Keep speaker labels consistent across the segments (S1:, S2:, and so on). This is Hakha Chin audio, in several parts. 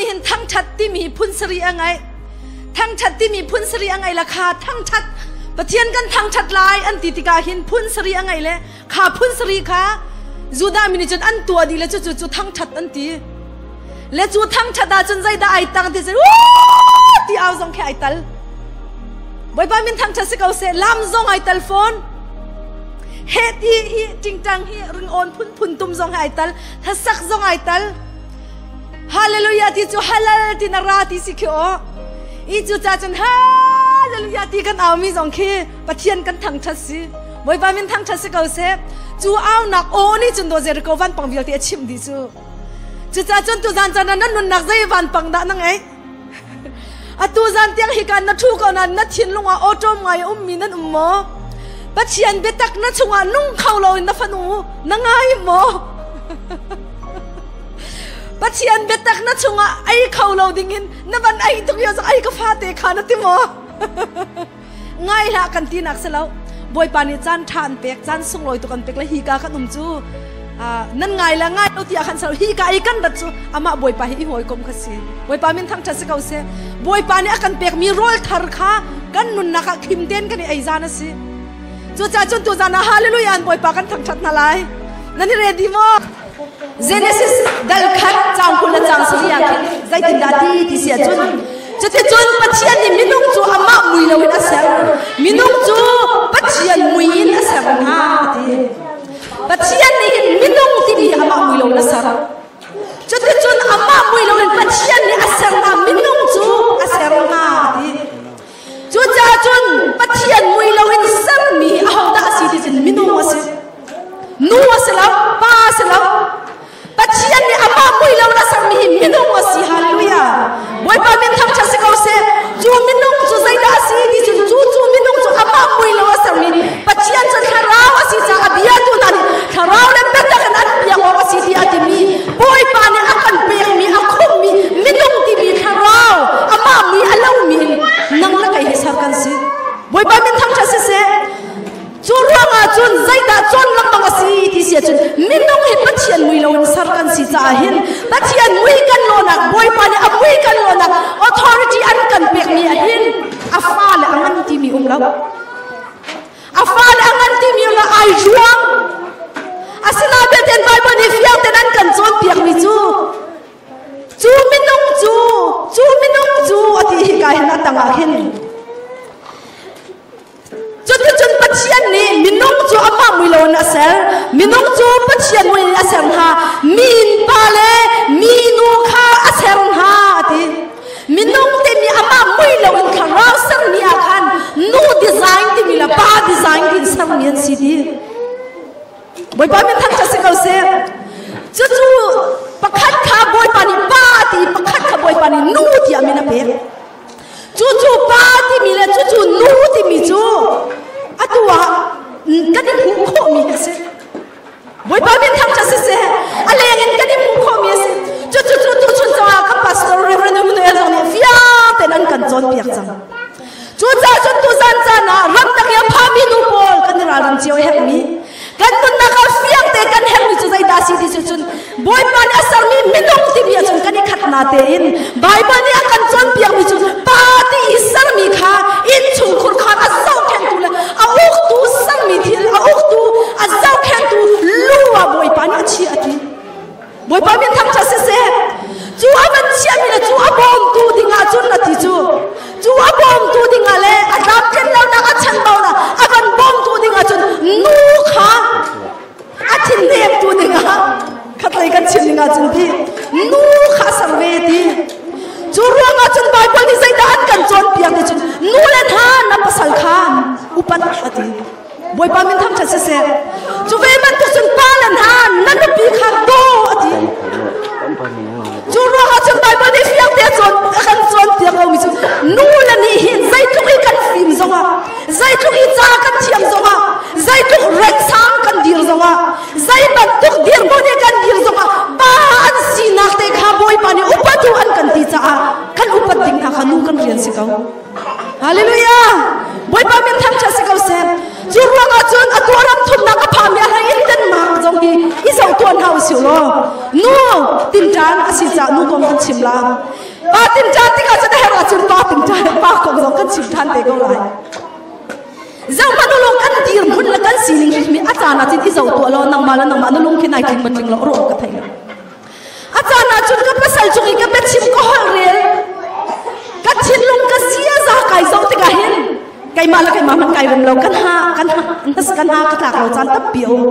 S1: nih hin thangṭhat timi phun sarih a ngeih. Thangṭhat timi phun sarih a ngeih la kha thangṭhat Pathian kan thangṭhat lai an ti tikah hin phun sarih a ngeih le kha phun sarih kha Judah mi nih cun an tuah dih le cu cu cu thangṭhat an ti. Le cu thangṭhat ahcun zeidah ai tang ti cun ti au zong khi ai tal. Bawipa min thangṭhat si ko seh lam zong ai tal fawn. He ti hi tingtang hi ringawn phunphun tum zong hi ai tal. Hlasak zong ai tal. Hallelujah ti cu halal ti na ra ti si khi aw. I cu ca cun hallelujah ti kan au mi zong khi Pathian kan thangṭhat si. Bawipa min thangṭhat si ko seh. Cu aunak aw nih cun do Jericho vanpang vialte a chimh dih cu. Cucaah cun tuzan caan ah nan nunnak zei vanpang dah na ngeih? Atu zan tiang hika na ṭhu ko nain na thinlung ah awṭawm ngai a ummi nan um maw? Pathian biatak na chungah nung kho loin na fanu na ngai maw? Pathian biatak na chungah ei kho lo dingin na van ei tuk yo zong ei ka fate kha na ti maw? Ngai hlah kan ti nak si lo. Bawipa nih caan ṭha an pek, caan sunglawi tuk an pek le hi ka kan um cu nan ngai le ngai lo tiah khan salo hi ka i kan rat cu amah Bawipa hi i hawikom kha si. Bawipa min thangṭhat si ko seh. Bawipa nih a kan pekmi rawl thar kha kan nunnak ah khim tein kan i ei zan a si. Cucaah cun tuzan ah hallelujah an Bawipa kan thangṭhat hna lai. Nan i ready maw? Genesis dal khat caang 20 le caang sarih ah khin zeitindah ti ti si ahcun cuticun Pathian nih minung cu amah mui loin a ser minung cu Pathian mui in a ser hna a ti Pathian nih hin minung timi hi amah mui loin a ser cuticun amah mui loin Pathian nih a ser hna minung cu a ser hna a ti Cucaah cun Pathian mui loin sermi ahodah a si ti cun minung a si. Nu a si lo, pa a si lo. Pathian nih amah mui loin a sermi hi minung a si. Hallelujah. Bawipa min thangṭhat si ko seh. Cu minung cu zeidah a si ti cun cu cu minung cu amah mui lo a sermi Pathian cu thlarau a si caah a biatu hna nih thlarau le biatak in an biak awk a si tiah a timi Bawipa nih a kan pekmi a khummi minung timi thlarau amah mui a lomi in nang le kei hi ser kan si. Bawipa min thangṭhat siseh. Cu ruangah cun zeidah cawn lengmang a si ti si ahcun minung hi Pathian mui loin ser kan si caah hin Pathian mui kan lawnak Bawipa nih a mui kan lawnak authority an kan pekmi ah hin a fale a ngan timi um lo. A fale a ngan timi um lo ai ruang. Asinain biaten Bible nih fiang tein an kan cawnpiakmi cu cu minung cu cu minung cu a ti hika hin a tangah khin Cuticun Pathian nih minung cu amah mui loin a ser. Minung cu Pathian mui in a ser hna. Mi pa le minu kha a ser hna a ti. Minung timi amah mui loin thlarau sermi ah khan nu design timi le pa design tin sermi an si ti. Bawipa min thangṭhat si ko seh. Cucu pakhat kha Bawipa nih pa ti pakhat kha Bawipa nih nu tiah min a pek. Cucu pa timi le cucu nu timi cu atu ah kan i hmuh khawhmi a si. Bawipa min thangṭhat siseh, a leng in kan i hmuh khawhmi a si. Cucu cu tuchun zongah kan pastor Reverend Emmanuel zong nih fiang tein an kan cawnpiak cang. Cucaah cun tuzan caan ah ramdang i a phami nu pawl kan i ralring cio a herhmi kan nunnak ah fiang te kan herhmi cu zeidah a si ti cu cun Bawipa nih a sermi minung timi ahcun kan i khat na tein Baibal nih a kan cawnpiakmi cu pa ti i sermi kha innchungkhur khan a zohkhenhtu le a uktu sermi thil a uktu a zohkhenhtu lu ah Bawipa nih a chiah a ti. Bawipa min thangṭhat siseh cu a van chiahmi le cu a bawmtu dingah cun a ti cu cu a bawmtu dingah le a tlamtlin lonak a chanbaunak a van bawmtu dingah cun nu kha a thinhnemtu dingah khatlei kan chim dingah cun ti nu kha a ser ve ti cu ruangah cun Baibal nih zeidah an kan cawnpiak ti cun nu le hna na pasal kha upat a ti Bawipa min thangṭhat siseh cu ve bantuk cun pa le hna na nupi kha daw a ti cu ruangah cun Baibal nih fiang te cawn a kan cawnpiak lomi cu nu le nih hin zeitluk i kan fim zongah zeitluk i ca kan thiam zongah zeitluk rengsang kan dir zongah zei bantuk dirhmun i kan dir zongah pa an sinak te kha Bawipa nih upatu an kan ti caah kan upat ding hna kha nu kan rian si ko Hallelujah! Bawipa min thangṭhat si ko seh. Cu ruangah cun atu ram thumnak a phami a hlei in Denmark zong hi i zoh tuah hna usih law. Nu tinṭan a si caah nu kong kan chim la. Pa tinṭan tikah cun a herh ahcun pa tinṭan pa kong zong kan chim ṭhan te ko lai. Zohhmanh u law kan dirhmun le kan sining hrimhrim hi a caan ah cun i zoh tuah law nangmah le nangmah na lungthin ai tling ma tling lo ruah ka thei lo. A caan ah cun ka pasal cung i ka biachim ka holh rel ka thinlung ka ziaza kai zoh tikah hin keimah le keimah hmanh kai rem lo kan ha kan ha kan ha ka tlak lo caan tampi a um.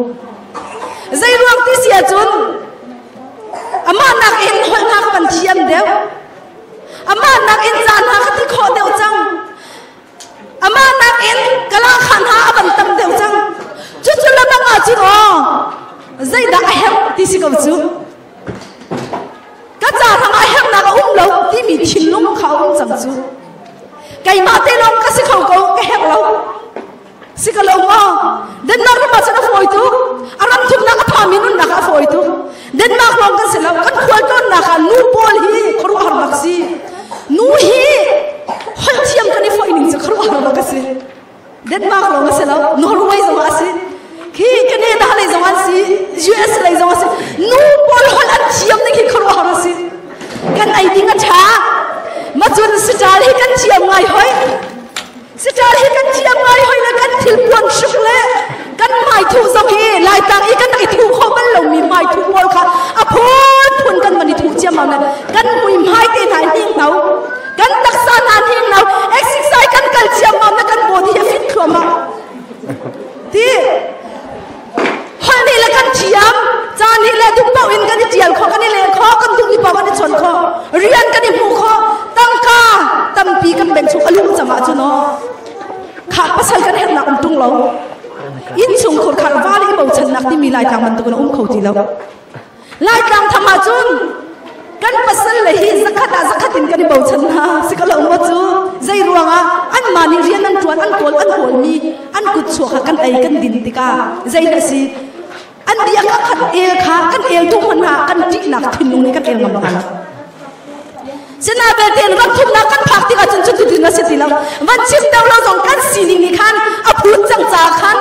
S1: Zei ruang ti si ahcun amah nakin holh hna ka van thiam deuh. Amah nakin caan hna ka ti khawh deuh cang. Amah nakin kala kha hna a van tam deuh cang. Cucu lamang ahcun aw zeidah a herh ti si ko cu. Ka ca hrang a herhnak a um lo timi thinlung kha a um cang cu. Keimah te lawng ka si kho ko ka herh lo. Si ka lo maw? Denmark ram ah cun a fawi tuk. A ram thumnak a phami nunnak ah a fawi tuk. Denmark lawng kan si lo. Kan khualtlawnnak ah nu pawl hi khuaruahhar bak si. Nu hi holh thiam kan i foih ning cu khuaruahhar bak a si. Denmark lawng a si lo. Norway zong ah a si. Khi Canada lei zong an si. US lei zong a si. Nu pawl holh an thiam ning hi khuaruahhar a si. Kan ei ding a ṭha. Macun siṭal hi kan thiam ngai hoi. Siṭal hi kan thiam ngai hoi le kan thil puan hruk le kan hmaithuh zong hi Laitlang i kan i thuh khawh bal lomi hmaithuh pawl kha a phunphun kan van i thuh ciammam le kan muihmai te hna hninghno kan taksa hna hninghno exercise kan kal ciammam le kan body hi a fit thluahmah ti holh nih le kan thiam ca nih le duh paoh in kan i ṭial khawh kan i leh khawh kan duhmi paoh kan i chawn khawh rian kan i hmuh khawh tangka tampi kan bank chung a luh cang ahcun aw kha pasal kan herhnak um ṭung lo innchungkhur kha va le i bochannak timi laitlang bantukin a um kho ti lo Laitlang tham ahcun kan pasal le hi zakhat ah zakhat in kan i bochan hna si ka lo maw cu zei ruangah anmah nih rian an ṭuan an kawl an hawlmi an kut chuak kha kan ei kan din tikah zei na si an bia ka khat el kha kan el duh hmanh ah kan ṭihnak thinlung nih kan el ngam hna lo Sina belte in ram thumnak kan phak tikah cun cuti tin a si ti lo van chim deuh lo zong kan sining nih khan a phut cang ca khan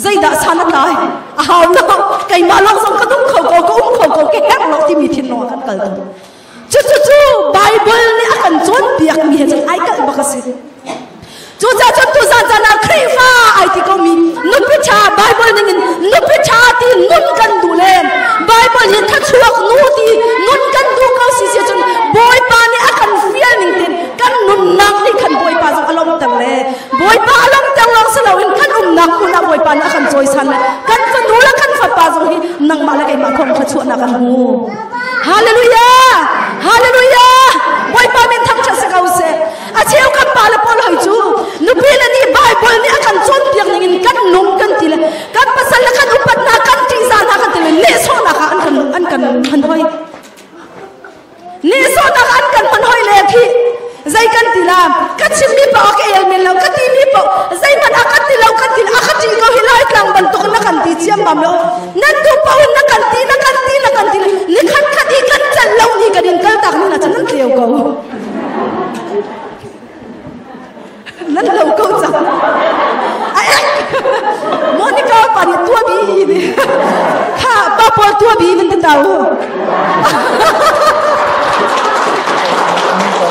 S1: zeidah san a tlai a hau lo keimah lawng zong ka dum kho ko ka um kho ko ke herh lo timi thinlung ah kan kal tawn cucu cu Bible nih a kan cawnpiak mi he cun ai kalh bak a si Cucaah cun tuzan caan ah Khrihfa ai ti komi nupi ṭha Bible ningin nupi ṭha ti nun kan duh le Bible hi thlachuak nu ti nun kan duh ko si si cun Bawipa nih a kan fial ning tein kan nunnak nih khan Bawipa zong a lawmhter le Bawipa a lawmhter lawng si loin kan umnak hmun ah Bawipa nih a kan cawisan le kan fanu le kan fapa zong hi nangmah le keimah thawng thluachuahnak kan hmu. Hallelujah! Hallelujah! Bawipa min thangṭhat si ko seh. A cheu kan pa le pawl hoi cu nupi le nih Bible nih a kan cawnpiak ning in kan nung kan ti le kan pasal le kan upat hna kan ṭihzah hna kan ti le nehsawhnak ah an kan an kan hman hoi. Nehsawhnak ah an kan hman hoi le khi zei kan ti la ka chimmi paoh ka el men lo ka timi paoh zeihmanh a kan ti lo kan ti a ka ṭih ko hi lai tlang bantuk na kan ti ciammam lo nan duh paoh in na kan ti na kan ti na kan ti ni khat khat i kan celh lo ni kan in kal tak ni na cun nan tleu ko nan lo ko cang a ek Monica pa nih tua bi ni kha pa pawl tua bi nan ti tau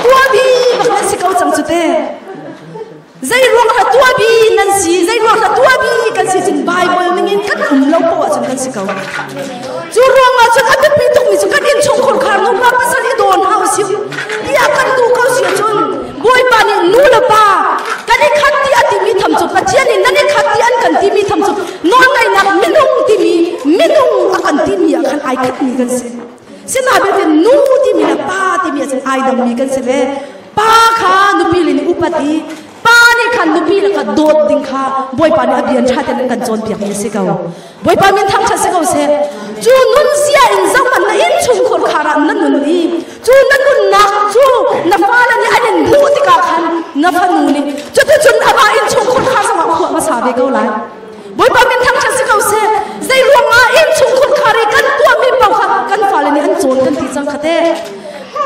S1: tua bi bak nan si ko cang cu te Zei ruang ah tuah bi nan si, zei ruang ah tuah bi kan si cun Bible ningin kan um lo poah cun kan si ko. Cu ruangah cun a biapi tukmi cu kan innchungkhar khar nupa pasal i dawn hau si tiah kan duh ko si cun Bawipa nih nu le pa kan i khat ti a timi tham cu Pathian nih nan i khat ti an kan timi tham cu nawlngeihnak minung timi minung a kan timi ah khan ai khatmi kan si. Sinain nu timi le pa timi ah cun ai dangmi kan si ve. Pa kha nupi le nih upat i pa nih khan nupi le kha dawt ding kha Bawipa nih a bia ṭha tein an kan cawnpiakmi a si ko. Bawipa min thangṭhat si ko seh. Cu nunzia in zohhmanh na innchungkhar khar ah na nun i cu na nunnak cu na fale nih an in hmuh tikah khan na fanu nih cuticun amah innchungkhar khar zongah khuah hmasa ve ko lai. Bawipa min thangṭhat si ko seh. Zei ruangah innchungkhar khar i kan tuahmi paoh kha kan fale nih an cawn kan ti cang kha teh.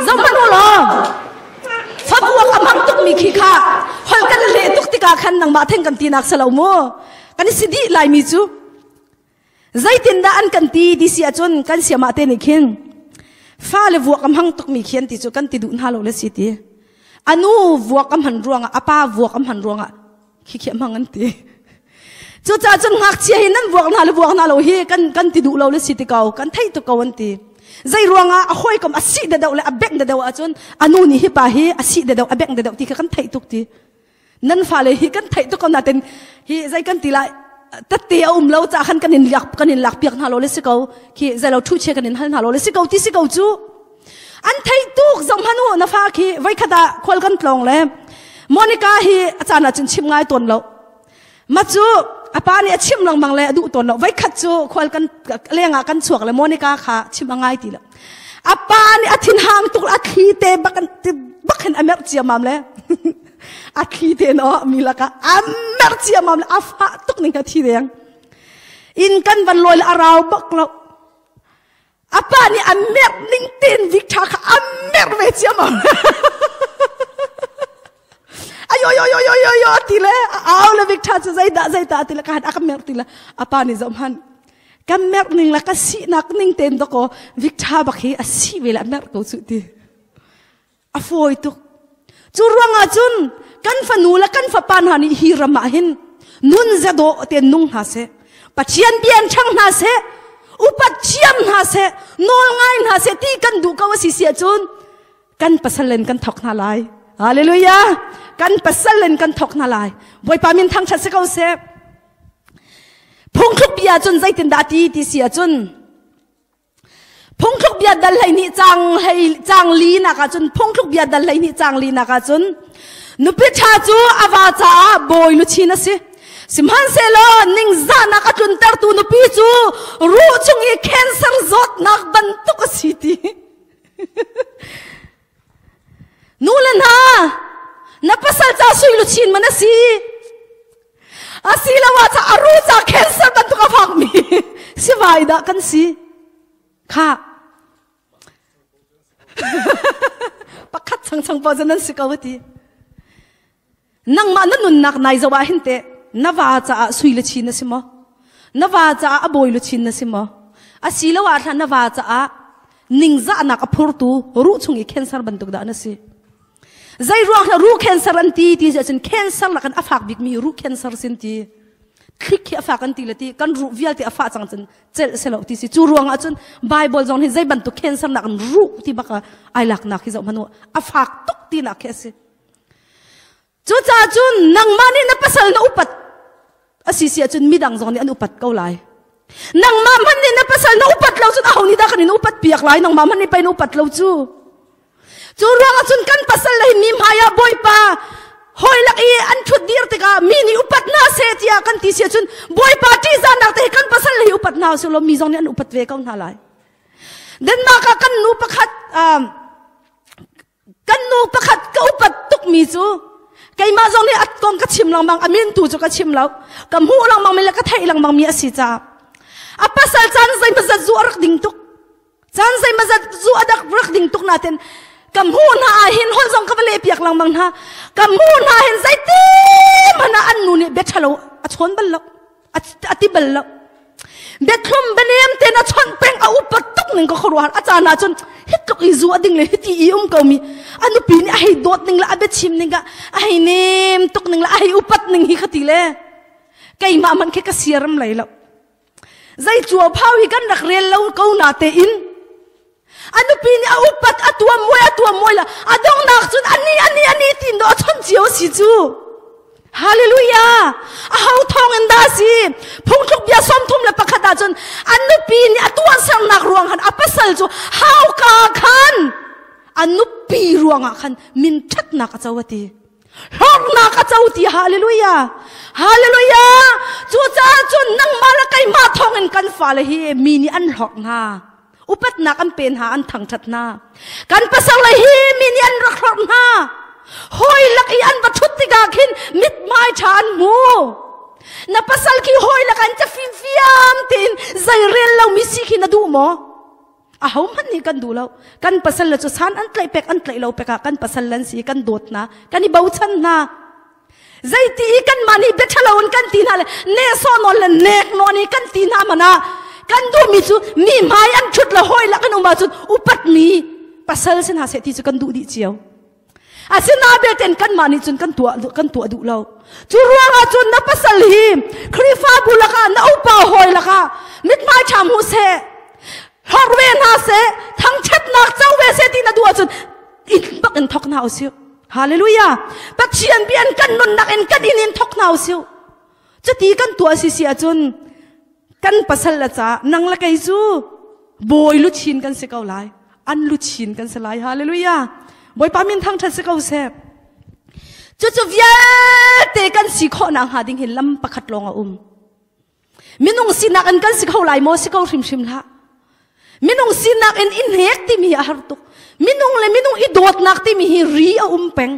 S1: Zohhmanh u law favuak a hmang tukmi khi kha holh kan leh tuk tikah khan nangmah theng kan tinak si lo mu. Kan i si dih laimi cu. Zeitindah an kan ti ti si ahcun kan siamah te nih khin fale vuak a hmang tukmi khi an ti cu kan ti duh hna lo le si ti. Anu vuak a hman ruangah a pa vuak a hman ruangah khi khi a hmang an ti. Cucaah cun ngakchia hi nan vuak hna le vuak hna lo hi kan kan ti duh lo le si ti ko kan theih tuk ko an ti. Zei ruangah a hawikom a si de deuh le a bengh de deuh ahcun anu nih hi pa hi a si de deuh a bengh de deuh ti kha kan theih tuk ti. Nan fale hi kan theih tuk ko natin hi zei kan ti lai tette a um lo ca khan kan in lak kan in lak piak hna lo le si ko khi zei lo thu che kan in hal hna lo le si ko ti si ko cu an theih tuk zong hmanu na fa khi voi khat ah khual kan tlawng le Monica hi a caan ah cun chim ngai tawn lo ma cu a pa nih a chim lengmang le a duh tawn lo voi khat cu khual kan leng ah kan chuak le Monica kha chim a ngai ti lo a pa nih a thin hang tuk a thli te bak bak hin a merh ciamam le a thli te no mi lakah a merh ciamam le a fah tuk ning ka thi deng in kan van lawi le a rau bak lo a pa nih a merh ning ten Victor kha a merh ve ciamam ayo yo yo yo yo yo ti le au le Victor cu zeidah zeidah ti le ka han a ka merh ti le a pa nih zoh hmanh kan merh ning le ka sinak ning ten dakaw Victor bak hi a si ve le a merh ko cu ti a fawi tuk cu ruangah cun kan fanu le kan fapa hna nih hi ram ah hin nun zedawh ten nung hna seh Pathian bia in ṭhang hna seh upat thiam hna seh nawl ngai hna seh ti kan duh ko a si si ahcun kan pasal in kan thawk hna lai hallelujah kan pasal in kan thawk hna lai Bawipa min thangṭhat si ko seh phungthluk bia cun zeitindah ti ti si ahcun Phungthluk bia dal 12 cang hlei cang li nak ahcun phungthluk bia dal 12 cang li nak ahcun nupi ṭha cu a va caah bawi luchin a si. Sihmanhsehlaw ningzahnak a tluntertu nupi cu ruh chung i cancer zawtnak bantuk a si ti. Nu le hna, na pasal ca sui luchin man a si. Asiloah ca a ru ca cancer bantuk a fakmi sivai dah kan si. Kha. Pakhat changchang pa nan si ko ti. Nangmah na nunnak nai zo ah hin te na va caah sui le chin na si maw? Na va caah a bawi luchin na si maw? Asiloah thla na va caah ningzahnak a phurtu ruh chung i cancer bantuk dah na si. Zei ruang hla ruh cancer an ti ti cun cancer lakan a fak bikmi ruh cancer sin ti. Thlik hi a fak an ti le ti kan ruh vialte a fah cang cun celh selo ti si. Cu ruang ah cun Bible zong hi zei bantuk cancer nak in ruh ti bak ai lak nak hi zoh hmanu a fak tuk ti nak khi a si. Cucaah cun nangmah nih na pasal na upat a si si ahcun midang zong nih an upat ko lai. Nangmah hmanh nih na pasal na upat lo cun aho nih dah kan in upat piak lai nangmah hmanh nih pei na upat lo cu. Cu ruangah cun kan pasal le mi hmai ah Bawipa hawi lak i an ṭhut dir tikah mi nih upat hna seh tiah kan ti si ahcun Bawipa ṭihzahnak te hi kan pasal le hi upat hna usih law mi zong nih an upat ve ko hna lai. Denmark ah kan nu pakhat Kan nu pakhat ka upat tukmi cu keimah zong nih a kong ka chim lengmang a min tu cu ka chim lo ka hmuh lengmang mi le ka theih lengmang mi a si caah a pasal caan zeimazat zu a rak ding tuk caan zeimazat zu a rak ding tuk natin ka hmuh hna ah hin holh zong ka va leh piak lengmang hna ka hmuh hna hin zeiti hmanh ah an nu nih bia ṭhalo a chawn bal lo a ti bal lo biathlum bianem ten a chawnh peng a upat tuk ning ka khuaruahar a caan ah cun hi tluk i zu a ding le hiti i um ko mi a nupi nih a hei dawt ning le a biachim ning ah a hei nem tuk ning le a hei upat ning hi ka ti le keimah man khi ka siaram lei lo zei cuo phau hi kan rak rel lo ko na te in A nupi nih a upat, a tuam muai, a tuam muai la. A donghnak cun ani, ani, ani tin do a chon cio si cu. Hallelujah! A ho thong in dah si? Phungthluk bia 31 ah cun an nupi nih a tuahsernak ruang khan a pasal cu hauka khan a nupi ruangah khan min ṭhatnak a co a ti. Hlawknak a co ti hallelujah. Hallelujah! Cucaah cun nangmah le keimah thawng in kan fale hi mi nih an hlawk hna. Upatnak an pe hna, an thangṭhat hna. Kan pasal le hi mi nih an rak hlorh hna. Hawi lak i an va ṭhut tikah khin mithmai ṭha an hmu. Na pasal khi hawi lak an cafimfiam tein zeirel lomi si khi na duh maw? Aho hmanh nih kan duh lo. Kan pasal le cu san an tlaih pek an tlaih lo pek ah kan pasal lan si kan dawt hna, kan i bochan hna. Zeiti i kanmah nih bia ṭhalo in kan ti hna le nehsawh nawn le nek nawn i kan ti hna man ah. Kan duhmi cu mi hmai an ṭhut le hawi lak in um ahcun upatmi pasal si hna seh ti cu kan duh dih cio. Asinain belte kanmah nih cun kan tuah kan tuah duh lo. Cu ruangah cun na pasal hi Khrihfabu lakah na upa hawi lakah mithmai ṭha hmu seh, hlorh ve hna seh, thangṭhatnak co ve seh ti na duh ahcun inn bak in thawk hna usih. Hallelujah! Pathian bia in kan nunnak in kan inn in thawk hna usih. Cuti kan tuah si si ahcun kan pasal le ca nang le kei cu bawi luchin kan si ko lai. An luchin kan si lai. Hallelujah! Bawipa min thangṭhat si ko seh. Cucu vialte kan si khawhnak hnga ding hi lam pakhat lawng a um. Minung sinak in kan si kho lai maw? Si kho hrimhrim hlah. Minung sinak in i hnek timi hi a har tuk. Minung le minung i dawtnak timi hi ri a um peng.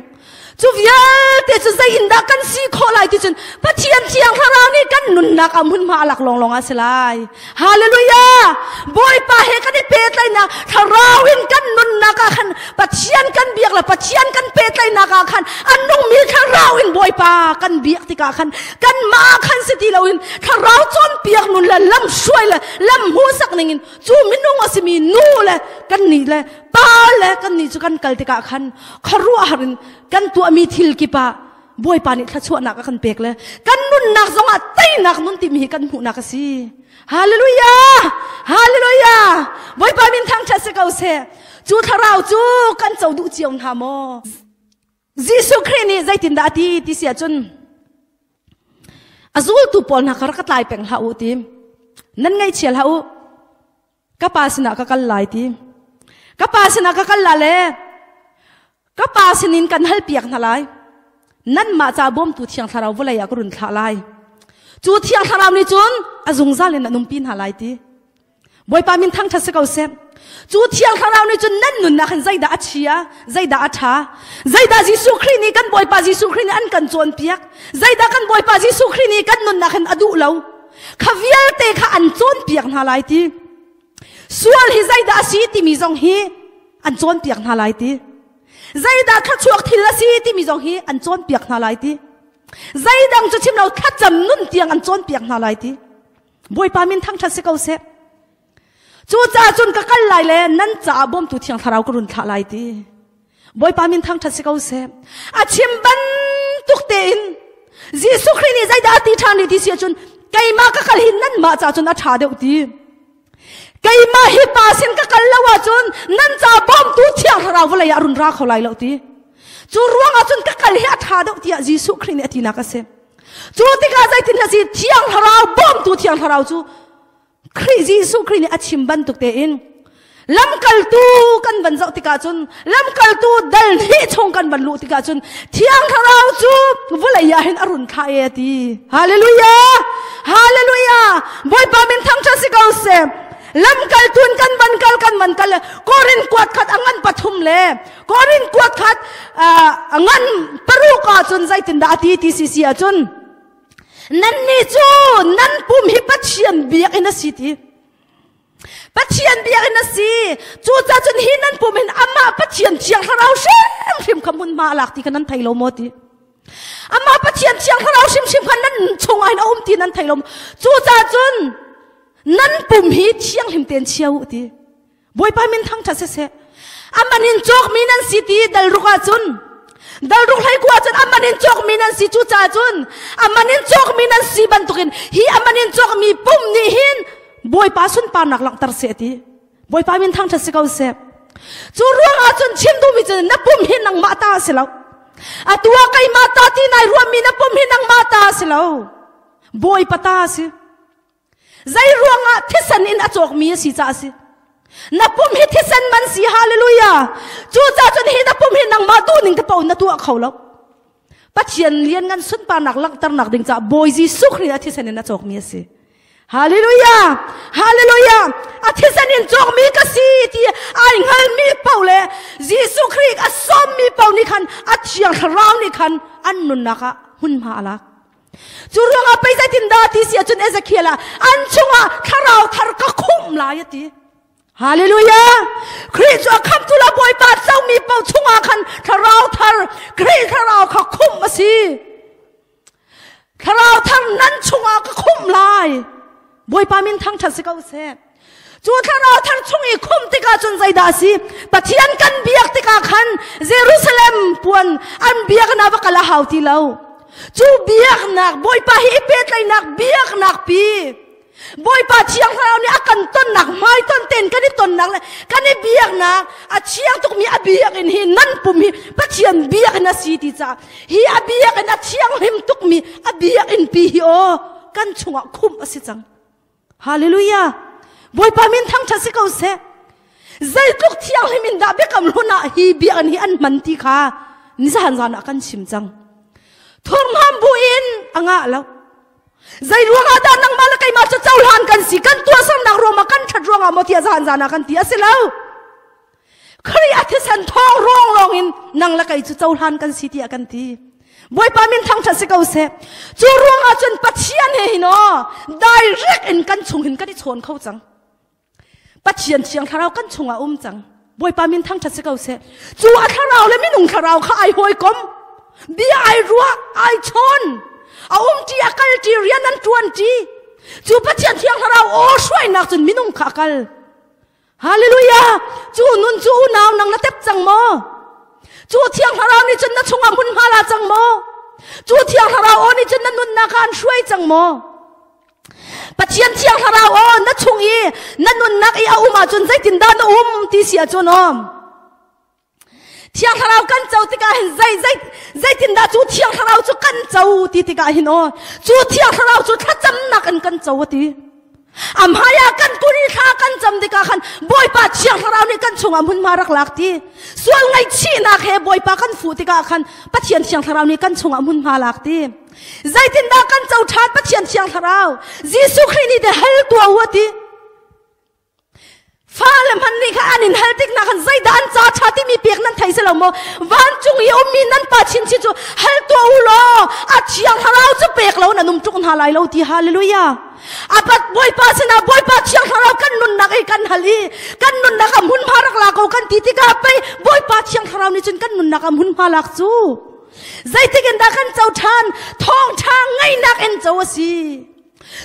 S1: Cu vialte cu zei in dah kan si khawh lai ti cun Pathian Thiang Thlarau nih kan nunnak ah hmunhma a lak lawnglawng ah si lai. Hallelujah! Bawipa he kan i pehtlaihnak Thlarau in kan nunnak ah khan Pathian kan biak le Pathian kan pehtlaihnak ah khan a nungmi Thlarau in Bawipa kan biak tikah khan kanmah khan si ti loin Thlarau cawnpiak nun le lam hruai le lam hmuhsak ningin cu minung a simi nu le kan nih le pa le kan nih cu kan kal tikah khan khuaruahhar in kan tuahmi thil kip ah Bawipa nih thluachuahnak a kan pek le kan nunnak zongah teinak nun timi hi kan hmuhnak a si. Hallelujah! Hallelujah! Bawipa min thangṭhat si ko seh. Cu thlarau cu kan co duh cio hna maw? Jesuh Khrih nih zeitindah a ti ti si ahcun a zultu pawl hna kha rak ka tlai peng hlah u ti. Nan ngaihchia hlah u. Ka pa sinah ka kal lai ti. Ka pa sinah ka kal la le ka pa sinin kan halpiak hna lai. Nanmah ca bawmtu Thiang Thlarau vawlei ah ka run thlah lai. Cu Thiang Thlarau nih cun a zungzal in an umpi hna lai ti. Bawipa min thangṭhat si ko seh. Cu Thiang Thlarau nih cun nan nunnak hin zeidah a chia, zeidah a ṭha, zeidah Jesuh Khrih nih kan Bawipa Jesuh Khrih nih an kan cawnpiak, zeidah kan Bawipa Jesuh Khrih nih kan nunnak hin a duh lo, kha vialte kha an cawnpiak hna lai ti. Sual hi zeidah a si timi zong hi an cawnpiak hna lai ti. Zeidah thluachuak thil a si timi zong hi an cawnpiak hna lai ti. Zeidang cu chim lo thlacam nun tiang an cawnpiak hna lai ti. Bawipa min thangṭhat si ko seh. Cucaah cun ka kal lai le nan caah bawmtu Thiang Thlarau ka run thlah lai ti. Bawipa min thangṭhat si ko seh. A chim bantuk tein Jesuh Khrih nih zeidah a ti ṭhan rih ti si ahcun keimah ka kal hi nanmah caah cun a ṭha deuh ti. Keimah hi pa sin ka kal lo ahcun nan ca bawmtu Thiang Thlarau vawlei ah run ra kho lai lo ti. Cu ruangah cun ka kal hi a ṭha deuh tiah Jesuh Khrih nih a tinak a si. Cu tikah zeitin a si Thiang Thlarau bawmtu Thiang Thlarau cu Khrih Jesuh Khrih nih a chim bantuk tein lamkaltu kan van zoh tikah cun lamkaltu dal hnih chung kan van luh tikah cun Thiang Thlarau cu vawlei ah hin a run thlah e a ti. Hallelujah! Hallelujah! Bawipa min thangṭhat si ko seh. Lamkaltu in kan van kal kan van kal Korin kuat khat a ngan pathum le Korin kuat khat a ngan paruk ah cun zeitindah a ti ti si si ahcun Nannih cu nan pum hi Pathian biakinn a si ti. Pathian biakinn a si. Cucaah cun hi nan pum hin amah Pathian Thiang Thlarau hrimhrim kha hmunhma a lak ti kha nan thei lo maw ti. Amah Pathian Thiang Thlarau hrimhrim kha nan chungah hin a um ti nan thei lo maw. Cucaah cun nan pum hi thianghlim tein chia u ti. Bawipa min thangṭhat siseh. Aman in cawkmi nan si ti dalruk ahcun dalruk hlei ku ahcun aman in cawkmi nan si cu caah cun aman in cawkmi nan si bantukin hi aman in cawkmi pum nih hin Bawipa sunparnak langhter seh ti. Bawipa min thangṭhat si ko seh. Cu ruangah cun chim duhmi cu na pum hi nangmah ta a si lo. Atu ah keimah ta ti nai ruahmi na pum hi nangmah ta a si lo. Bawipa ta a si. Zei ruangah thisen in a cawkmi a si caah a si. Na pum hi thisen man si hallelujah. Cucaah cun hi na pum hi nangmah duh ning te paoh na tuah kho lo. Pathian lianngan sunparnak langhternak ding caah Bawi Jesuh Khrih a thisen in a cawkmi a si. Hallelujah! Hallelujah! A thisen in cawkmi ka si ti ai hngalmi paoh le Jesuh Khrih a sawmmi paoh nih khan a thiang thlarau nih khan an nunnak ah hmunhma a lak. Cu ruangah pei zeitindah ti si ahcun Ezekiel ah an chungah thlarau thar ka khumh lai a ti. Hallelujah! Khrih cu a khamtu la Bawipa comi paoh chungah khan thlarau thar Khrih thlarau kha khumh a si. Thlarau thar nan chungah ka khumh lai. Bawipa min thangṭhat si ko seh. Cu thlarau thar chung i khum tikah cun zeidah a si? Pathian kan biak tikah khan Jerusalem puan an biaknak va kal a hau ti lo. Cu biaknak Bawipa hi i pehtlaihnak biaknak pi Bawipa Thiang Thlarau nih a kan tonnak hmaiton tein kan i tonnak le kan i biaknak a thiang tukmi a biakinn hi nan pum hi Pathian biakinn a si ti caah hi a biakinn a thianghlim tukmi a biakinn pi hi aw kan chungah khumh a si cang. Hallelujah! Bawipa min thangṭhat si ko seh. Zeitluk thianghlim in dah biakam hlun ah hi biakinn hi an hman ti kha nizan zan ah kan chim cang. Thurhnawm bu in a ngah lo. Zei ruangah dah nangmah le keimah cu cohlan kan si kan tuahsernak ruangah kan ṭhat ruangah maw tiah zan zan ah kan ti a si lo. Khrih a thisen thawng ruang lawng in nang le kei cu cohlan kan si tiah kan ti. Bawipa min thangṭhat si ko seh. Cu ruangah cun Pathian he hin aw direct in kan chung hin kan i chawn kho cang. Pathian thiang thlarau kan chungah um cang. Bawipa min thangṭhat si ko seh. Cu a thlarau le minung thlarau kha ai hawikom. Bia ai ruah, ai chawn. A um ṭi, a kal ṭi, rian an ṭuan ṭi. Cu Pathian thiang thlarau aw hruainak cun minung kha a kal. Hallelujah! Cu nun cu unau nang na tep cang maw? Cu thiang thlarau nih cun na chungah hmunhma la cang maw? Cu thiang thlarau aw nih cun na nunnak ah an hruai cang maw? Pathian thiang thlarau aw na chung i na nunnak i a um ahcun zeitindah na um ti si ahcun um. Thiang thlarau kan co tikah hin zei zei zeitindah cu thiang thlarau cu kan co ti tikah hin aw cu thiang thlarau cu thlacamnak in kan co a ti. A hmai ah kan kun i thla kan cam tikah khan Bawipa thiang thlarau nih kan chungah hmunhma rak lak ti. Sual ngaihchihnak he Bawipa kan fuh tikah khan Pathian thiang thlarau nih kan chungah hmunhma lak ti. Zeitindah kan co ṭhan Pathian Thiang Thlarau? Jesuh Khrih nih te hal tuah u a ti. Fale hmanh nih kha an in hal tik nak khan zeidah an ca ṭha timi pek nan thei si lo maw? Vancung i ummi nan pa chinchin cu hal tuah u law a Thiang Thlarau cu pek lo nan um tuk hna lai lo ti hallelujah. Apat Bawipa sinah Bawipa Thiang Thlarau kan nunnak i kan hal i kan nunnak ah hmunhma rak la ko kan ti tikah pei Bawipa Thiang Thlarau nih cun kan nunnak ah hmunhma lak cu. Zeitik in dah kan co ṭhan? Thawngṭha ngaihnak in co a si.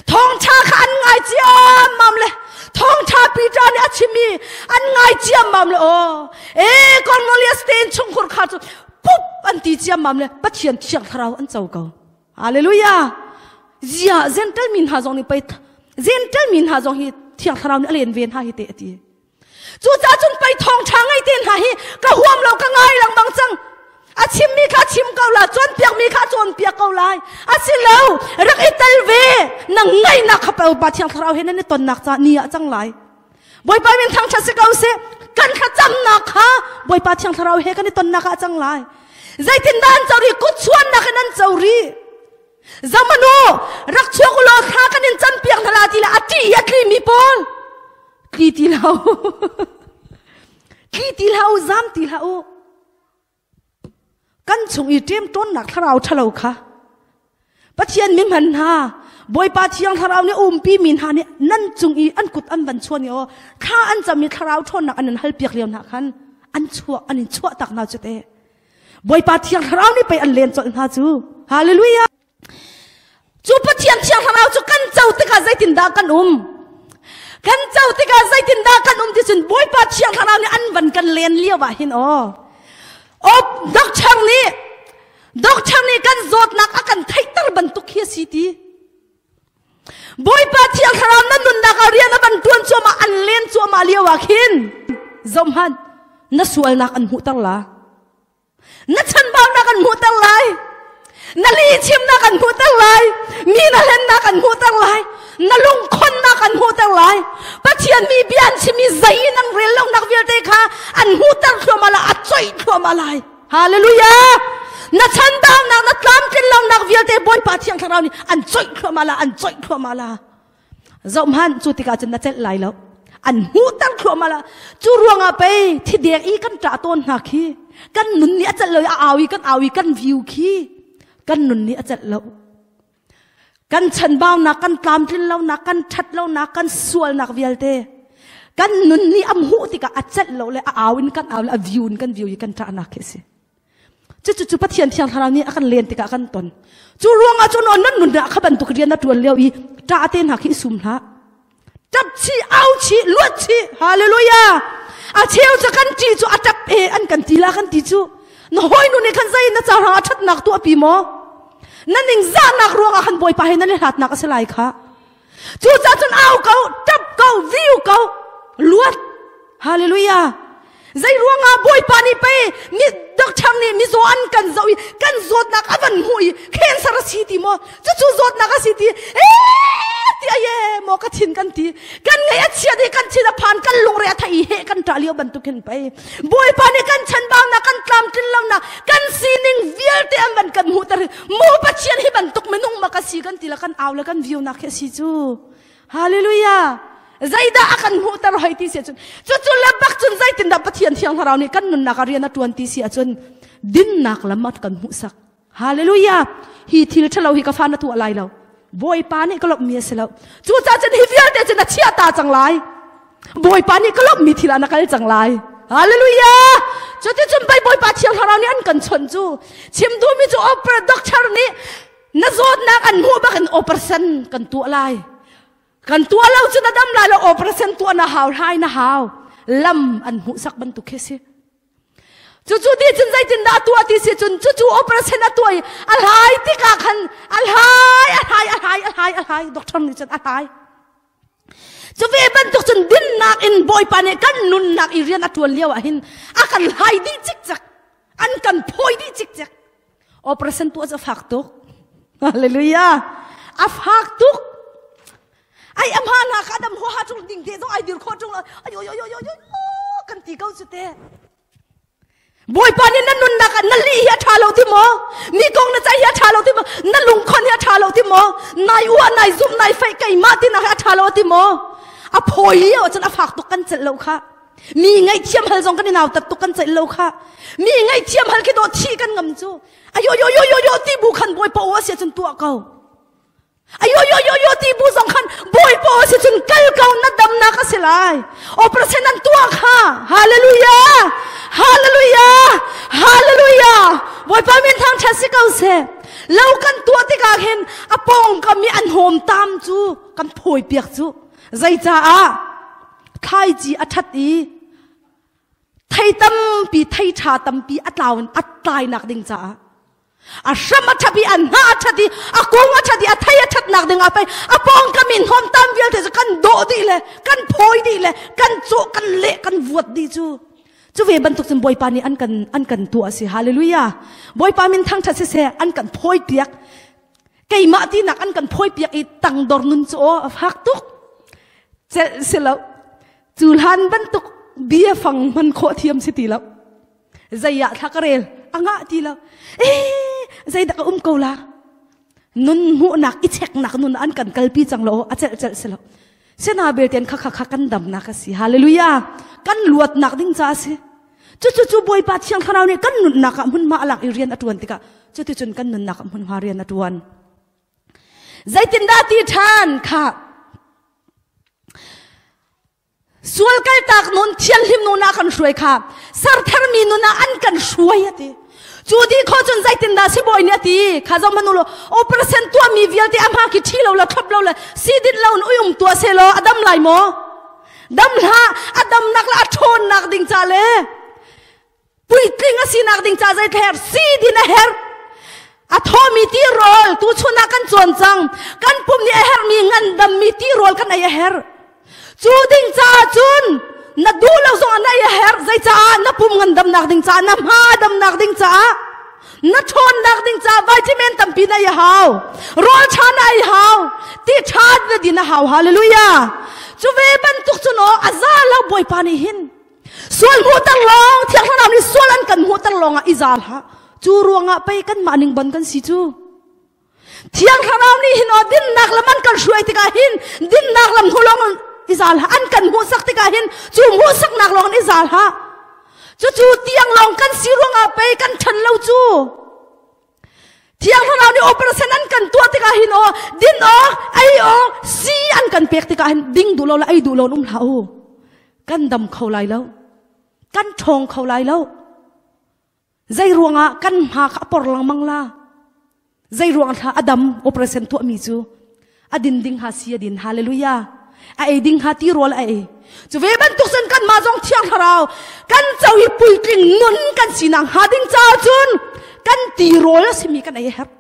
S1: Thawngṭha kha an ngai ciammam le thawngṭha Peter nih a chim i an ngai ciammam le aw. E Cornelius te in chungkhur kha cu pup an ti ciammam le Pathian thiang thlarau an co ko. Hallelujah. Zia Gentile mi hna zong nih pei Gentile mi hna zong hi thiang thlarau nih a len ve hna hi te a ti. Cucaah cun pei thawngṭha ngei te hna hi ka huam lo ka ngai lengmang cang. A chimmi kha chim ko la, cawnpiakmi kha cawnpiak ko lai. A si lo, rak i tel ve. Na ngaihnak kha Pa Thiang Thlarau he nan i tonnak ca ni ah cang lai. Bawipa min thangṭhat si ko seh. Kan thlacamnak kha Bawipa Thiang Thlarau he kan i tonnak ah cang lai. Zeitindah an co rih? Kut chuannak in an co rih. Zamanu, rak chuak u law thla kan in campiak hna la ti le a ṭih i a tlimi pawl. Tli ti hlah u. Tli ti hlah u, zam ti hlah u. Kan chung i ṭemṭawnnak thlarau ṭhalo kha Pathian mi hman hna Bawipa thiang thlarau nih umpi mi hna nih nan cung i an kut an van chuan i aw thla an cam i thlarau ṭhawnnak an in halpiak lio hna khan an chuah an in chuah tak hna cu te Bawipa thiang thlarau nih pei an len colh hna cu Hallelujah Cu Pathian Thiang Thlarau cu kan co tikah zeitindah kan um? Kan co tikah zeitindah kan um ti cun Bawipa Thiang Thlarau nih an van kan len lio ah hin aw. Aw doctor nih doctor nih kan zawtnak a kan theihter bantuk hi a si ti. Bawipa Thiang Thlarau na nunnak ah rian a van tuan cuahmah an len cuahmah lio ah khin zohhmanh na sualnak an hmuhter la. Na chanbaunak an hmuhter lai. Na lihchimnak an hmuhter lai. Mi na hlennak an hmuhter lai. Na lungkhonnak an hmuhter lai. Pathian mi bia an chimmi zei in an rel lonak vialte kha an hmuhter thluahmah lai, a coih thluahmah lai. Hallelujah! Na chanbaunak, na tlamtlin lonak vialte Bawipa Thiang Thlarau nih an coih thluahmah lai, an coih thluahmah lai. Zohhmanh cu tikah cun na celh lai lo. An hmuhter thluahmah la. Cu ruangah pei thidek i kan ṭah tawn hna khi. Kan nun nih a celh lo i a au i kan au i kan view khi. Kan nun nih a celh lo. Kan chanbaunak, kan tlamtlin lonak, kan ṭhat lonak, kan sualnak vialte. Kan nun nih a hmuh tikah a celh lo le a au in kan au le a view in kan view i kan ṭahnak khi a si. Cucu Pathian Thiang Thlarau nih a kan len tikah kan ton. Cu ruangah cun nan nun ah kha bantuk rian na ṭuan lio i ṭah te hna khi i sum hlah. Ṭap chih, au chih, luat chih. Hallelujah. A cheu cu kan ṭih cu a ṭap e an kan ti la kan ti cu. Na hawi nu nih khan zei na ca hrang a ṭhatnak tu a pi maw? Na ningzahnak ruangah khan Bawipa he nan i hlatnak a si lai kha. Cucaah cun au ko, ṭap ko, viu ko, luat. Hallelujah. Zei ruangah Bawipa nih pei mi doctor nih mizaw an kan zoh i kan zawtnak a van hmuh i cancer a si ti maw cucu zawtnak a si ti ee ti aye maw ka thin kan ti kan ngaih a chiat i kan thin a phan kan lungre a thei i heh kan ṭah lio bantuk hin pei Bawipa nih kan chanbaunak kan tlamtlin lonak kan sining vialte an van kan hmuhter mu Pathian hi bantuk minung ma ka si kan ti la kan au le kan view nak khi a si cu Hallelujah! Zeidah a kan hmuhter hoi ti si ahcun cucu le bak cun zeitindah Pathian Thiang Thlarau nih kan nunnak ah rian a ṭuan ti si ahcun dinnak lam a kan hmuhsak. Hallelujah! Hi thil ṭhalo hi ka fa na tuah lai lo. Bawipa nih ka lawmhmi a si lo. Cucaah cun hi vialte cu na chiah ta cang lai. Bawipa nih ka lawmhmi thil ah na kal cang lai. Hallelujah! Cuticun pei Bawipa Thiang Thlarau nih an kan chawnh cu. Chim duhmi cu opera doctor nih na zawtnak an hmuh bak in operation kan tuah lai kan tuah lo cu na dam lai lo operation tuah na hau hlai na hau lam an hmuhsak bantuk khi si cucu ti cun zeitin dah tuah ti si cun cucu operation a tuah i a hlai tikah khan a hlai a hlai a hlai a hlai a hlai doctor nih cun a hlai cu ve bantuk cun dinnak in bawipa nih kan nunnak i rian a tuan lio ah hin a kan hlai dih cikcek an kan phawi dih cikcek Operation tuah cu a fak tuk. Hallelujah. A fak tuk. Ai am ha na ka dam ho ha chung ding te zong ai dir kho chung lo. Ai yo yo yo yo yo kan ti ko cu te. Bawipa nih na nunnak ah na li hi a ṭha lo ti maw? Mi kong na ceih hi a ṭha lo ti maw? Na lungkhon hi a ṭha lo ti maw? Nai uah, nai zumh, nai feih keimah ti nak hi a ṭha lo ti maw? A phawi lio ahcun a fak tuk kan celh lo kha. Mi ngaihthiam hal zong kan i nautat tuk kan ceih lo kha. Mi ngaihthiam hal khi dawh thi kan ngam cu. Ayo yo yo yo yo ti bu khan bawipa aw a si cun tuah ko. Ayo yo yo yo ti bu zong khan bawipa aw a si cun kal ko na damnak a si lai. Operation an tuah kha. Hallelujah. Hallelujah. Hallelujah. Bawipa min thang ṭhat si ko seh. Lo kan tuah tikah hin a pawngkam i an hawm tam cu kan phawi piak cu. Zeicaah thlaici a ṭhat i thei tampi thei ṭha tampi a tlau a tlainak ding caah a hram a ṭhat i a hnah a ṭhat i a kung a ṭhat i a thei a ṭhatnak ding ah pei a pawngkam in hnawmtam vialte cu kan dawh dih le kan phawi dih le kan cawh kan leh kan vuat dih cu cu ve bantuk cun Bawipa nih an kan an kan tuah a si hallelujah Bawipa min thangṭhat siseh an kan phawi piak keimah tinak an kan phawi piak i tangdor nun cu aw a fak tuk celh si lo cu hlan bantuk bia fang hman khawh thiam si ti lo zei ah thla ka rel a ngah ti lo eh zeidah ka um ko la nun hmuhnak i cheknak nun an kan kalpi cang lo a celh celh si lo sena belten kha kha kha kan damnak a si hallelujah kan luatnak ding ca a si cucu cu bawipa thiang thlarau nih kan nunnak ah hmunhma a lak i rian a ṭuan tikah cuticun kan nunnak ah hmunhma rian a ṭuan Zeitindah ti ṭhan kha sual kaltak nun thianghlim nun ah kan hruai kha sertharmi nun ah an kan hruai a ti cu di kho cun zeitindah sibawi nih a ti kha zong manu lo operation tuahmi vialte a hma khi ṭhi lo le thlop lo le si dit lo in ui um tuah se law a dam lai maw dam hlah a damnak le a ṭhawnnak ding ca le puitling a sinak ding ca zei her si din a herh a thawmi tirawl tu chun ah kan cawn cang kan pum nih a herhmi ngandammi tirawl kan ei a herh cu ding caah cun na duh lo zong ah na ei a herh zeicaah na pum ngandamnak ding caah na hma damnak ding caah na ṭhawnnak ding caah vitamin tampi na ei a hau rawl ṭha na ei hau ti ṭha na din a hau hallelujah cu ve bantuk cun aw a za lo bawipa nih hin Sual hmuhter lawng Thiang Thlarau nih sual an kan hmuhter lawng ah i zal hlah. Cu ruangah pei kanmah ning bon kan si cu. Thiang Thlarau nih hin aw dinnak lam an kan hruai tikah hin dinnak lam hnu lawng i zal hlah. An kan hmuhsak tikah hin cu hmuhsaknak lawng in i zal hlah. Cucu tiang lawng kan si ruangah pei kan ṭhan lo cu. Thiang Thlarau nih operation an kan tuah tikah hin aw din awk ei awk si an kan pek tikah hin ding duh lo le ei duh lo um hlah u. Kan dam kho lai lo. Kan ṭhawng kho lai lo. Zei ruangah kan hma kha a por lengmang la. Zei ruang thla a dam operation tuahmi cu a din ding ha si a din hallelujah. A ei ding kha ti rawl a ei. Cu ve bantuk cun kan mah zong thiang thlarau kan co i puitling nun kan sinak hnga ding caah cun kan ti rawl a simi kan ei a herh.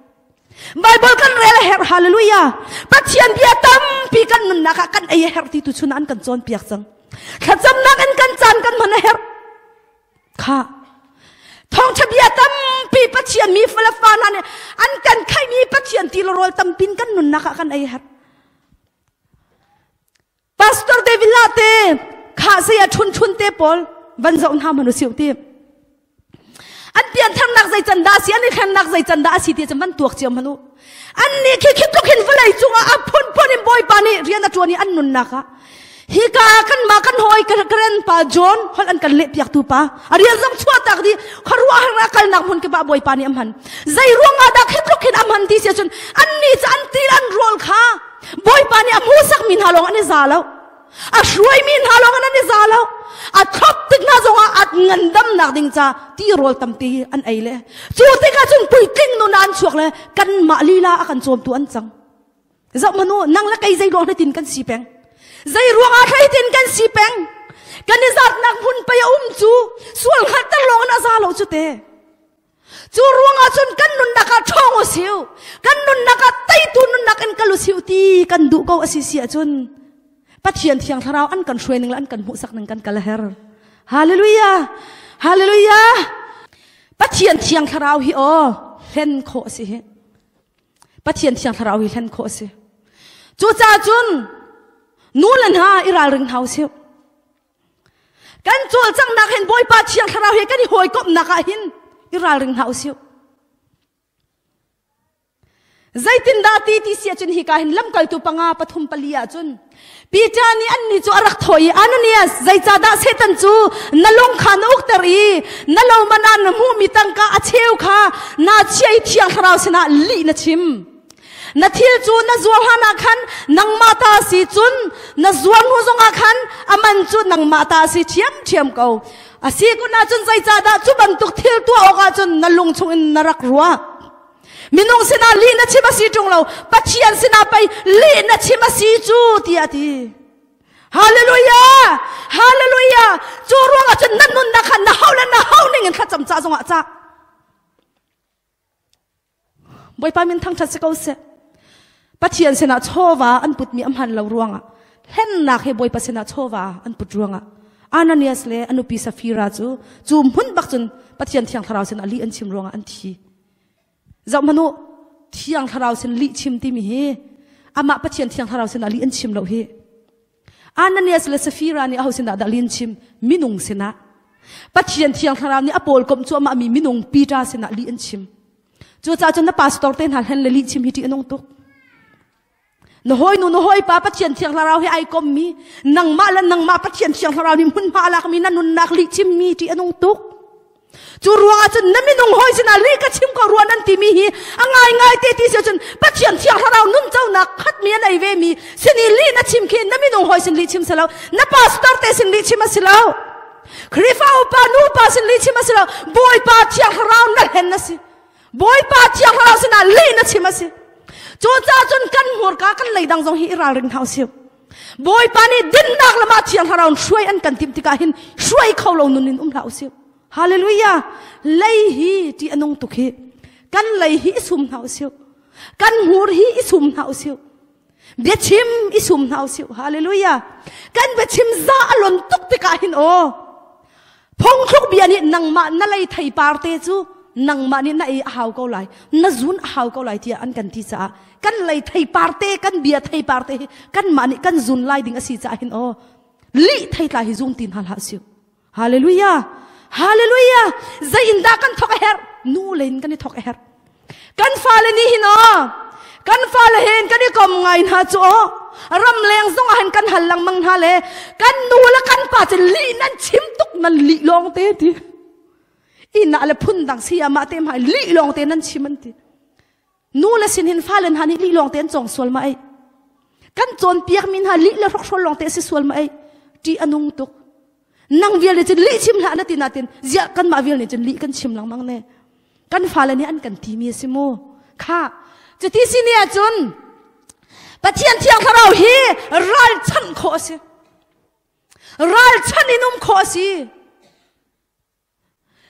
S1: Bible kan rel a herh hallelujah. Pathian bia tampi kan nunnak ah kan ei a herh ti tu chun an kan cawnpiak cang. Thlacamnak in kan caan kan hman a herh. Kha thawngtha bia tampi Pathian mi fale fa hna nih an kan khaimi Pathian ti rawl tampin kan nunnak ah kan ei a herh. Pastor David la te kha saya thun thun te pawl van zoh hna man usiu ti an pian tharnak zei can dah si an i thlennak zei can dah si ti cu man tuak cio man u an nih khi khi tluk hin vawlei cungah a phun phun in bawipa nih rian a ṭuan i an nunnak ah hika kan ma kan hoi karen pa John hol an kan leh piak tu pa a rian zong chuah tak di khuaruah har kalnak hmun ke ba bawipa nih am han zei ruangah dah khi tluk hin am han ti si cun an ni cu an til an rawl kha Bawipa nih a hmuhsakmi hna lawng an i za lo. A hruaimi hna lawng an i za lo. A thlop tik hna zongah a ngandamnak ding ca tirawl tampi an ei le cu tikah cun puitling nun an chuak le kanmah lila a kan cawmtu an cang. Zoh manu nang le kei zei ruang tin kan si peng. Zei ruangah thlei tin kan si peng. Kan i zatnak hmun pei a um cu sual hngalhter lawng in a za lo cu te. Cu ruangah cun kan nunnak ah ṭhawng u siu, kan nunnak ah teitu nunnak in kal u siu ti kan duh ko a si si ahcun Pathian Thiang Thlarau an kan hruai ning le an kan hmuhsak ning kan kal a her. Hallelujah! Hallelujah! Pathian Thiang Thlarau hi aw hlen khawh a si hi. Pathian Thiang Thlarau hi hlen khawh a si. Cucaah cun nu le hna i ralring hna u sih. Kan cawlcanghnak hin Bawipa Thiang Thlarau he kan i hawikomhnak ah hin i ralring hna usih. Zeitindah ti ti si ahcun hika hin lamkaltu panga pathum pali ahcun Peter nih annih cu a rak thawh i Ananias zeicahdah Satan cu na lung kha na ukter i na lo man ah na hmuhmi tangka a cheu kha naa chia i Thiang Thlarau sinah lih na chim. Na thil cu na zuar hlan ah khan nangmah ta si cun na zuar hnu zongah khan a man cu nangmah ta si ṭhiamṭhiam ko. A si kun ahcun zeicahdah cu bantuk thil tuah awkah cun na lung chungin na rak ruah? Minung sinah lih na chim a si ṭung lo, Pathian sinah pei lih na chim a si cu, tiah a ti. Hallelujah! Hallelujah! Cu ruangah cun na nunnak kha na hau le na hau ning in thlacam ca zongah cah. Bawipa min thangṭhat si ko seh. Pathian sinah chawva an putmi a hman lo ruangah hlennak he Bawipa sinah chawva an put ruangah Ananias le a nupi Safira cu cu hmun bak cun Pathian Thiang Thlarau sinah lih an chim ruangah an thi. Zoh hmanh u, Thiang Thlarau sin lih chim timi hi amah Pathian Thiang Thlarau sinah lih an chim lo hi. Ananias le Safira nih aho sinah dah lin chim? Minung sinah. Pathian Thiang Thlarau nih a pawl komh cuahmah mi minung Peter sinah lih an chim. Cucaah cun na pastor te hna hlen le lih chim hi ṭih a nung tuk. Na hawinu na hawipa Pathian Thiang Thlarau he ai kom mi nangmah le nangmah Pathian Thiang Thlarau nih hmunhma a lak mi na nunnak lih chim mi ṭih a nung tuk. Cu ruangah cun na minung hawi sinah lih ka chim ko rua nan timi hi a ngaingai te ti si cun Pathian Thiang Thlarau nunconak khatmi an ei ve mi sin i lih na chim khi na minung hawi sin lih chim si lo na pastor te sin lih chim a si lo Khrihfa upa nu pa sin lih chim a si lo Bawipa Thiang Thlarau na hlen na si Bawipa Thiang Thlarau sinah lih na chim a si Cucaah cun kan hmurka kan leidang zong hi i ralring hna usih Bawipa nih dinnak lam ah Thiang Thlarau hruai an kan timh tikah hin hruai kho lo nun in um hlah usih. Hallelujah! Lei hi ṭih a nung tuk hi. Kan lei hi i sum hna usih. Kan hmur hi i sum hna usih. Biachim i sum hna usih. Hallelujah! Kan biachim za a lon tuk tikah hin aw Phungthluk bia nih nangmah na lei theipar te cu nangmah nih na ei a hau ko lai, na zun a hau ko lai tiah an kan ti caah kan lei theipar te kan bia theipar te hi kanmah nih kan zun lai ding a si caah hin aw lih theitla hi zung ti hna hlah siu. Hallelujah! Hallelujah! Zei in dah kan thok a herh? Nu le in kan i thok a herh. Kan fale nih hin aw kan fale hin kan i kom ngai hna cu aw ramleng zong ah hin kan hal lengmang hna le kan nu le kan pa cu lih nan chim tuk nan lih lawng te ti inn ah le phun dang si ah mah te hmai lih lawng te nan chim an ti nu le sin hin fale hna nih lih lawng te an cawng sual ma ei kan cawnpiak mi hna lih le hrokhrawl lawng te si sual ma ei ṭih a nung tuk nang vial nih cun lih chim hlah na ti natin ziah kanmah vial nih cun lih kan chim lengmang ne kan fale nih an kan timi a si mu kha cuti si ni ahcun. Pathian Thiang Thlarau hi ralchanh khawh a si. Ralchanh in um khawh a si.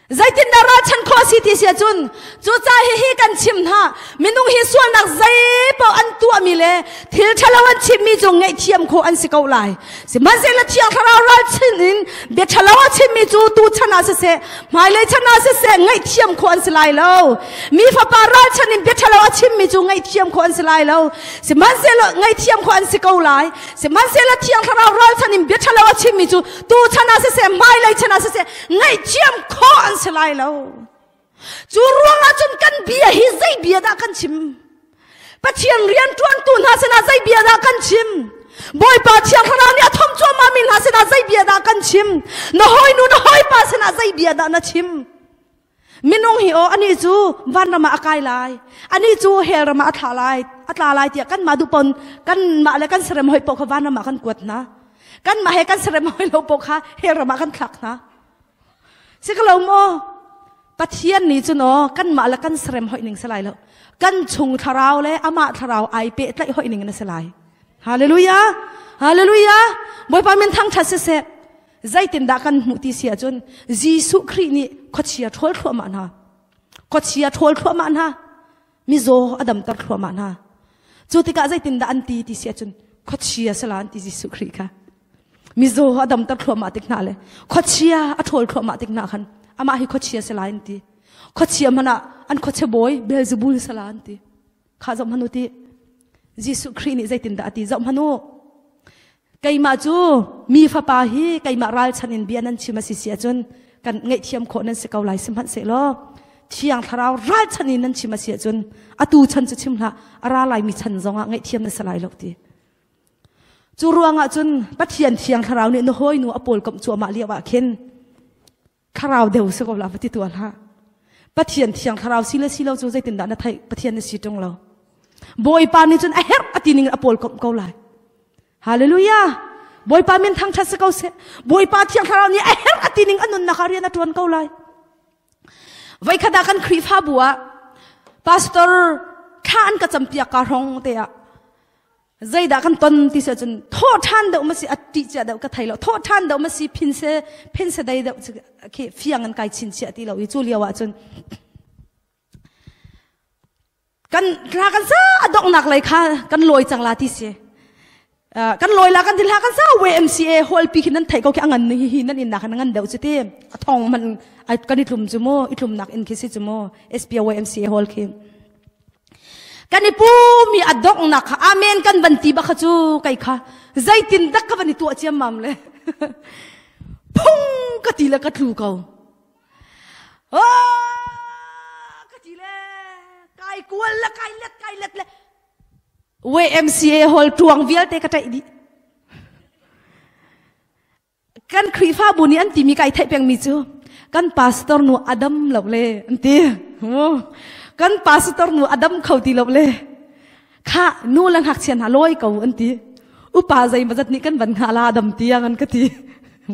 S1: Zeitindah ralchanh khawh a si ti si ahcun cuca hihi kan chim hna. Minung hi sualnak zeipaoh an tuahmi le thil ṭhalo an chimmi cu ngaihthiam khawh an si ko lai. Sihmanhsehlaw Thiang Thlarau ralchanh in bia ṭhalo a chimmi cu tuchan ah siseh, hmailei chan ah siseh ngaihthiam khawh an si lai lo. Mi Fapa ralchanh in bia ṭhalo a chimmi cu ngaihthiam khawh an si lai lo. Sihmanhsehlaw ngaihthiam khawh an si ko lai. Sihmanhsehlaw Thiang Thlarau ralchanh in bia ṭhalo a chimmi cu tuchan ah siseh, hmailei chan ah siseh ngaihthiam khawh an si lai lo. Cu ruangah cun kan bia hi zei bia dah kan chim? Pathian rianṭuantu hna sinah zei bia dah kan chim? Bawipa Thiang Thlarau nih a thom cuahmahmi hna sinah zei bia dah kan chim? Na hawinu na hawipa sinah zei bia dah na chim? Minung hi aw anih cu vanram ah a kai lai, anih cu hell ram ah a thla lai, a tla lai tiah kanmah duh pon kanmah le kan serem hoi paoh kha vanram ah kan kuat hna. Kanmah he kan serem hoi lo paoh kha hell ram ah kan thlak hna. Si ko lo maw? Pathian nih cun aw kanmah le kan serem hoih ning si lai lo. Kan chung thlarau le amah thlarau ai pehtlaih hoih ning na si lai. Hallelujah! Hallelujah! Bawipa min thangṭhat siseh. Zeitindah kan hmuh ti si ahcun Jesuh Khrih nih khuachia ṭhawl thluahmah hna. Khuachia ṭhawl thluahmah hna. Mizaw a damter thluahmah hna. Cu tikah zeitindah an ti ti si ahcun khuachia sala an ti Jesuh Khrih kha. Mizaw a damter thluahmah tik hna le khuachia a ṭhawl thluahmah tik hna khan amah hi khuachia sala an ti. Khuachia hmanh ah an khuachia bawi Beelzebul sala an ti. Kha zoh hmanh u ti. Jesuh Khrih nih zeitindah a ti zoh hmanh u. Keimah cu mi fapa hi keimah ralchan in bia nan chim a si si ahcun kan ngaihthiam khawh nan si ko lai sihmanhsehlaw Thiang Thlarau ralchan in nan chim a si ahcun atu chan cu chim hlah a ra laimi chan zongah ngaihthiam na si lai lo ti. Cu ruangah cun Pathian Thiang Thlarau nih na hawinu a pawl komh cuahmah lio ah khin thlarau deu si ko la va ti tuah hlah. Pathian Thiang Thlarau si le si lo cu zeitindah na theih Pathian na si ṭung lo. Bawipa nih cun a herh a ti ning a pawl komh ko lai. Hallelujah! Bawipa min thangṭhat si ko seh. Bawipa Thiang Thlarau nih a herh a ti ning a nunnak ah rian a ṭuan ko lai. Voikhat ah kan Khrihfabu ah pastor thla an ka campiak ka hrong te ah zeidah kan ton ti si ahcun thawh ṭhan deuh ma si a ṭih cia deuh ka thei lo thawh ṭhan deuh ma si phin se phin se dei deuh khi fiang an kai chin chiah ti lo i cu lio ah cun kan hla kan sa a donghnak lei kha kan lawi cang la ti si kan lawi la kan ti hla kan sa YMCA hall pi khi nan theih ko khi a ngan hi hi nan in nak an ngan deuh cu ti a thong man kan i tlum cu mu i tlumnak in khi si cu mu SPO YMCA hall khi kan i pumi a donghnak kha amen kan van ti bak kha cu kai kha zeitin dak ka van i tuah ciammam le phung ka ti le ka tlu ko ka ti le kai kual le kai let kai let le YMCA hall tuang vialte ka ṭaih dih Kan Khrihfabu nih an timi kai theih pengmi cu kan pastor nu a dam lo le an ti. Kan pastor nu a dam kho ti lo le kha nu le ngakchia hna lawi ko an ti. Upa zeimawzat nih kan van hngah la dam tiang an ka ti.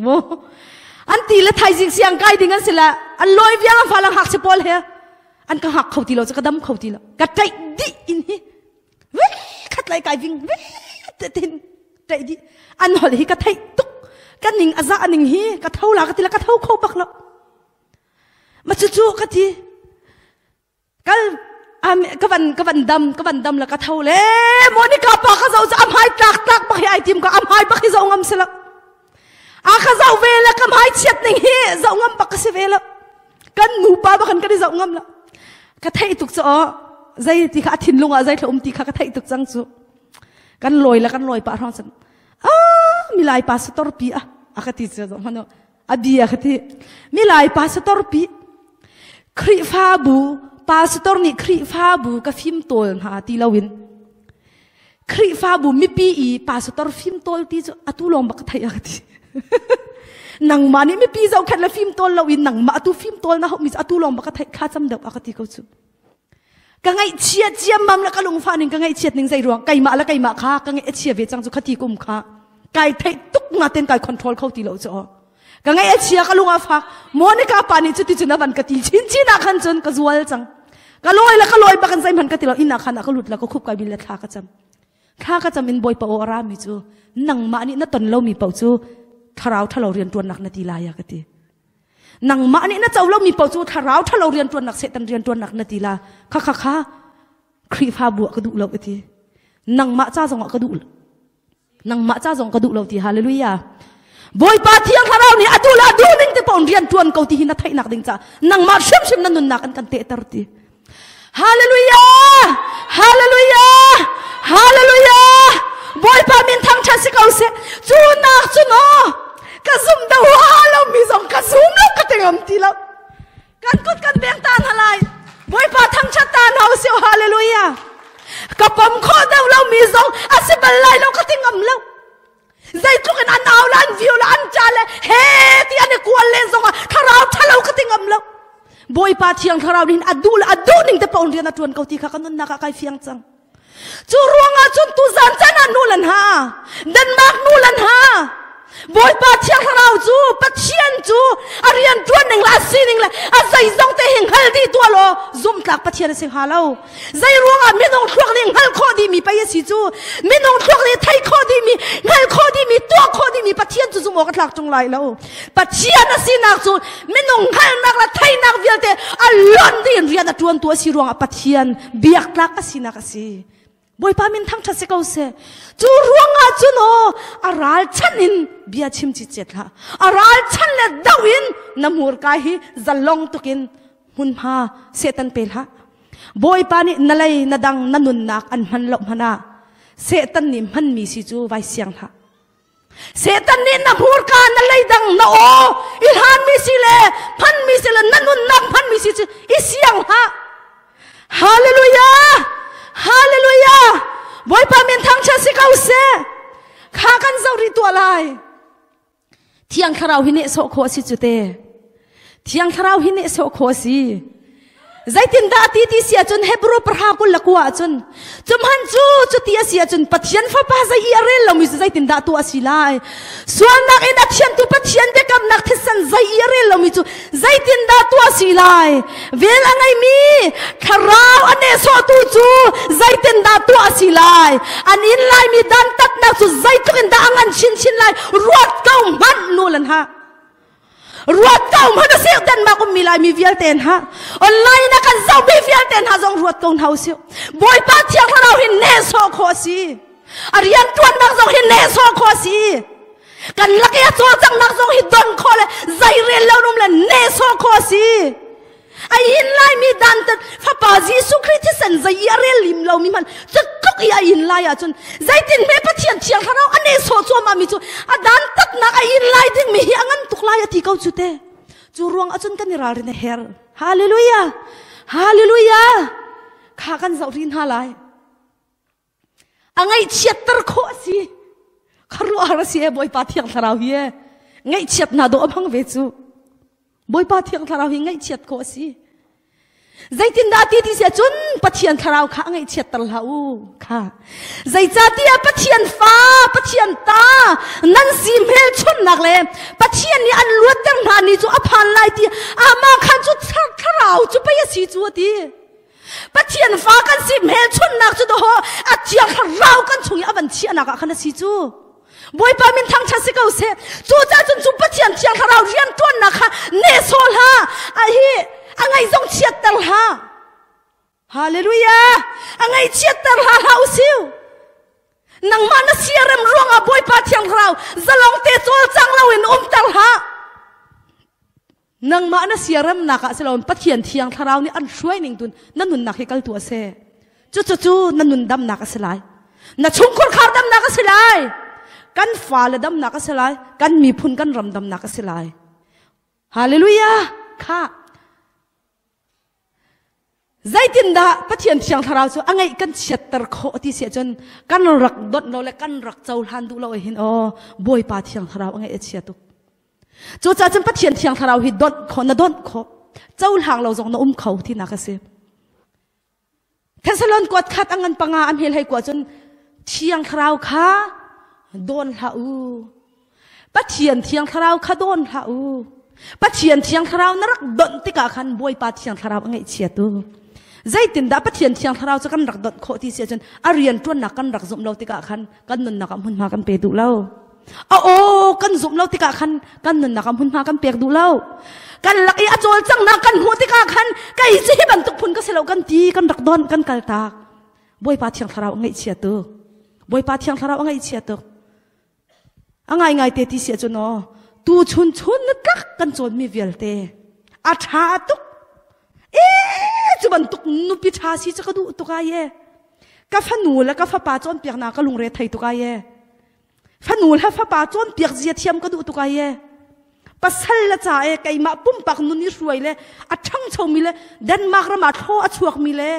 S1: Mu an ti le thaizing siang kai ding an si le an lawi viang an fa lang ngakchia pawl he an ka hngak kho ti lo cu ka dam kho ti lo ka ṭaih dih in hi khat lai kai ving tin ṭaih dih an holh hi ka theih tuk ka ning a za ning hi ka tho la ka ti la ka tho kho bak lo ma cu cu ka ti kal ka van ka van dam ka van dam la ka tho le Monica pa ka zo am hai tlak tlak bak hi ai tim ka am hai bak hi zo ngam se lo a ka zo ve la ka hmai chiat ning hi zo ngam bak ka si ve lo kan nupa bak kan kan i zoh ngam lo ka theih tuk cu aw zei ti kha a thinlung ah zei thla um ti kha ka theih tuk cang cu kan lawi le kan lawi pah hrawng cun ah milai pastor pi a a ka ti cu zoh hmanh a bia ka ti milai pastor pi Khrihfabu pastor nih Khrihfabu ka fim tawl hna ti loin Khrihfabu mipi i pastor fim tawl ti cu atu lawng bak ka theih a ka ti. nangmah nih mipi zohkhenh le fim tawl loin nangmah atu fim tawl na hauhmi cu atu lawng bak ka theih kha cam deuh a ka ti ko cu. Ka ngaihchiat ciammam le ka lungfah ning ka ngaihchiat ning zei ruang keimah le keimah kha ka ngaih a chia ve cang cu khati kum kha kai theih tuk nga ten kai control kho ti lo cu ka ngaih a chia ka lung a fak Monica pa nih cuti cun a van ka ti chinchin ah khan cun ka zual cang ka lawi le ka lawi bak in zeihmanh ka ti lo inn ah khan a ka lut la ka khup kai bil le thla ka cam. Thla ka cam in Bawipa aw a rami cu nangmah nih na ton lomi paoh cu thlarau ṭhalo rianṭuannak na ti lai a ka ti. Nangmah nih na co lomi paoh cu thlarau ṭhalo rianṭuannak Satan rianṭuannak na ti la. Kha kha kha Khrihfabu ah ka duh lo ka ti. Nangmah ca zongah ka duh lo. Nangmah ca zong ka duh lo ti hallelujah. Bawipa thiang thlarau nih a duh le a duh ning te paoh rian ṭuan ko ti hi na theihnak ding ca nangmah hrimhrim na nunnak an kan tehter ti. Hallelujah! Hallelujah! Hallelujah! Bawipa min thangṭhat si ko seh. Cu nak cu no ka zum do lo mi zong ka zum lo ka ti ngam ti lo. Kan kut kan beng ta hna lai. Bawipa thangṭhat ta hna usih. Hallelujah! Ka pom khawh deuh lo mi zong a si bal lai lo ka ti ngam lo. Zeitluk in an au le an view le an ṭa le he ti an i kual len zongah thlarau ṭhalo ka ti ngam lo. Bawipa thiang thlarau nih a duh le a duh ning te paoh rian a ṭuan ko ti kha ka nunnak ah kai fiang cang. Cu ruangah cun tuzan caan ah nu lan ha, Denmark nu lan ha, Bawipa thiang thlarau cu Pathian cu a rian ṭuan ning le a sining le a zeizong te hi hngal dih tuah law zumhtlak Pathian a si hnga lo. Zei ruangah minung thluak nih hngalh khawh dihmi pei a si cu minung thluak nih theih khawh dihmi hngalh khawh dihmi tuah khawh dihmi Pathian cu zumh awk a tlak ṭung lai lo. Pathian a sinak cu minung hngalhnak le theihnak vialte a lonh dih in rian a ṭuantu a si ruangah Pathian biaktlak a sinak a si. Bawipa min thangṭhat si ko seh. Cu ruangah cun aw a ralchanh in bia chim citcet hlah. A ralchanh le do in na hmurka hi zalong tukin hmunhma Satan pe hlah. Bawipa nih na lei na dang na nunnak an hman lo hmanh ah Satan nih hmanmi si cu vai siang hlah. Satan nih na hmurka na leidang na aw i hlanmi si le hmanmi si le na nunnak hmanmi si cu i siang hlah. Hallelujah! Hallelujah! Bawipa min thangṭhat si ko seh. Kha kan zoh rih tuah lai. Thiang Thlarau hi nehsawh khawh a si cu te. Thiang Thlarau hi nehsawh khawh a si. Zeitindah ti ti si ahcun Hebrew pahra 29 ahcun cumhan cu cuti a si ahcun Pathian fapa zei i a rel lomi cu zeitindah tuah a si lai sualnak in a thiantu Pathian biakamnak thisen zei i a rel lomi cu zeitindah tuah a si lai vel a ngeimi thlarau a nehsawhtu cu zeitindah tuah a si lai an in laimi dantatnak cu zeitluk in dah a ngan chinchin lai ruat ko hmanh nu lan ha Ruat ko hmanh usih Denmark ummi Laimi vialte hna online a kan zohmi vialte hna zong ruat ko hna usih Bawipa Thiang Thlarau hi nehsawh khawh a si a riantuannak zong hi nehsawh khawh a si kan lak i a cawlcanghnak zong hi don khawh le zeirel lo um le nehsawh khawh a si A in laimi dantat fapa Jesuh Khrih thisen zei i a rel lim lomi hmanh cutluk i a in lai ahcun zeitin hme Pathian Thiang Thlarau a nehsawh cuahmah mi cu a dantatnak a in lai dingmi hi a ngan tuk lai a ti ko cu te. Cu ruang ahcun kan i ralrin a herh. Hallelujah! Hallelujah! Kha kan zoh rih hna lai. A ngaihchiatter khawh a si. Khuaruahhar a si e Bawipa Thiang Thlarau hi e. Ngaihchiat hna dawh a hmang ve cu. Bawipa Thiang Thlarau hi ngaihchiat khawh a si. Zeitindah ti ti si ahcun Pathian Thlarau kha a ngaihchiatter hlah u kha. Zeicahtiah Pathian fa, Pathian ta nan si hmelchunhnak le Pathian nih an luatter hna ni cu a phan lai ti amah khan cu thlarau cu pei a si cu a ti. Pathian fa kan si hmelchunhnak cu daw a thiang thlarau kan chung i a van chiahnak ah khan a si cu. Bawipa min thangṭhat si ko seh. Cucaah cun cu Pathian thiang thlarau rianṭuannak kha nehsawh hlah. A hi a ngaih zong chiatter hlah. Hallelujah! A ngaihchiatter hlah hlah usiu. Nangmah na siarem ruangah Bawipa thiang thlarau zalong te cawlcang loin umter hlah. Nangmah na siaremnak ah siloin Pathian thiang thlarau nih an hruai ning tun na nunnak hi kal tu a si. Cucu na nun damnak a si lai. Na chungkhur khar damnak a si lai. Kan fale damnak a si lai. Kan miphun kan ram damnak a si lai. Hallelujah! Kha. Zeitindah Pathian Thiang Thlarau cu a ngeih kan chiatter khawh ti si ahcun kan rak donh lo le kan rak cohlan duh lo hin aw Bawipa Thiang Thlarau a ngeih a chia tuk. Cucaah cun Pathian Thiang Thlarau hi donh khawh na donh khawh cohlang lo zong na um kho tinak a si. Thessalon kuat khat a ngan panga a hmel hei kua cun Thiang Thlarau kha dawn hlah u. Pathian Thiang Thlarau kha dawn hlah u. Pathian Thiang Thlarau na rak donh tikah khan Bawipa Thiang Thlarau a ngaihchia tu. Zeitindah Pathian Thiang Thlarau cu kan rak donh khawh ti si ahcun a rian ṭuannak kan rak zumh lo tikah khan kan nunnak ah hmunhma kan pe duh lo. A aw kan zumh lo tikah khan kan nunnak ah hmunhma kan pek duh lo. Kan lak i a cawlcanghnak kan hmuh tikah khan kei cu hi bantuk phun ka si lo kan ti kan rak donh kan kal tak. Bawipa Thiang Thlarau a ngaihchia tuk. Bawipa Thiang Thlarau a ngaihchia tuk. A ngaingai te ti si ahcun aw tu chun chun na tlak kan cawnmi vialte a ṭha tuk. E cu bantuk nupi ṭha si cu ka duh tuk ai e. Ka fanu le ka fapa cawnpiaknak ka lungre thei tuk ai e. Fanu le fapa cawnpiak zia thiam ka duh tuk ai e. Pasal le ca e keimah pumpak nun i hruai le a ṭhangchomi le Denmark ram ah thlaw a chuakmi le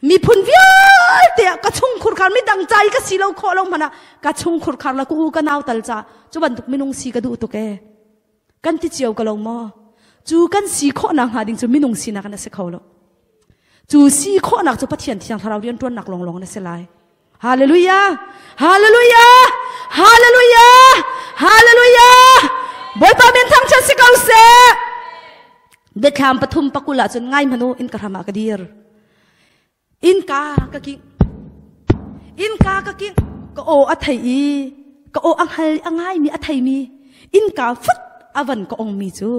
S1: Miphun vialte ah ka chung khurkhar midang ca i ka si lo khawh lo hmanh ah ka chung khurkhar la ku ka nau tal ca cu bantuk minung si ka duh tuk ee. Kan ti cio ka lo maw? Cu kan si khawhnak hnga ding cu minung sinak in a si kho lo. Cu si khawhnak cu Pathian Thiang Thlarau rianṭuannak lawnglawng in a si lai. Hallelujah! Hallelujah! Hallelujah! Hallelujah! Bawipa min thangṭhat si ko seh! Biathlam pathum pakul ah cun ngai hmanh u in ka hram ah ka dir. Innka ka kingh. Innka ka kingh. Ka aw a thei i ka aw a hngal a ngaimi a theimi innka fut a van ka ongmi cu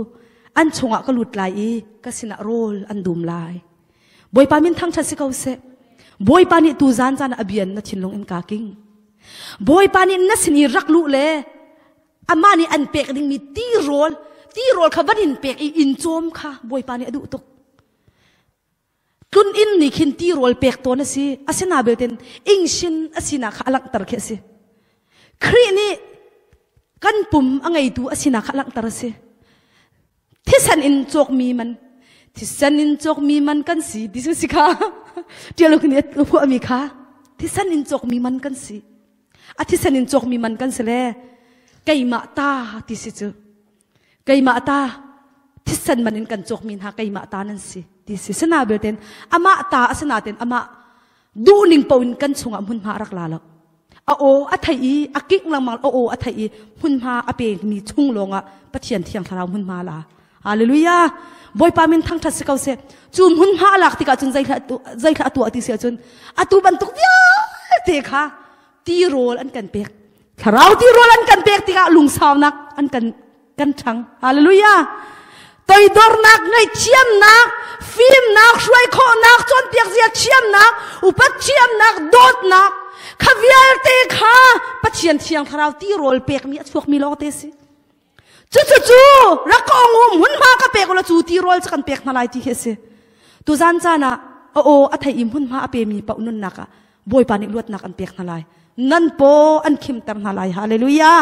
S1: an chungah ka lut lai i ka sinah rawl an dum lai. Bawipa min thangṭhat si ko seh. Bawipa nih tu zan caan a bian na thinlung in kaa king. Bawipa nih na sin i rak luh le amah nih an pek dingmi tirawl tirawl kha van in pek i inn cawm kha Bawipa nih a duh tuk. Tlun inn nih khin tirawl pek tawn a si. Asina belten ingsin a sinak kha a langhter khi a si. Khrih nih kan pum a ngeitu a sinak kha a langhter a si. Thisen in cawkmi man thisen in cawkmi man kan si ti cu si kha tialuk nih a phuahmi kha thisen in cawkmi man kan si a thisen in cawkmi man kan si le keimah ta ti si cu keimah ta thisen man in kan cawkmi hna keimah ta nan si ti si sina belten amah ta asina ten amah duhning paoh in kan chungah hmunhma a rak la lo a aw a theih i a kik lengmang a aw a theih i hmunhma a pekmi chung lawngah Pathian thiang thlarau hmunhma la Hallelujah Bawipa min thangṭhat si ko seh cu hmunhma a lak tikah cun zeithla a tuah ti si ahcun atu bantuk vialte kha tirawl an kan pek thlarau tirawl an kan pek tikah lungsaunak an kan kan ṭhang hallelujah toidornak ngaihthiamnak fimnak hruai khawhnak cawnpiak zia thiamnak upat thiamnak dawtnak kha vialte kha Pathian thiang thlarau tirawl pekmi a chuakmi lawng te si cucu cu rak ka ong um hmunhma ka pek ula cu tirawl cu kan pek hna lai ti khi a si tuzan caan ah a aw a thei i hmunhma a pemi paoh nunnak ah Bawipa nih luatnak an pek hna lai. Nan paw an khimter hna lai. Hallelujah.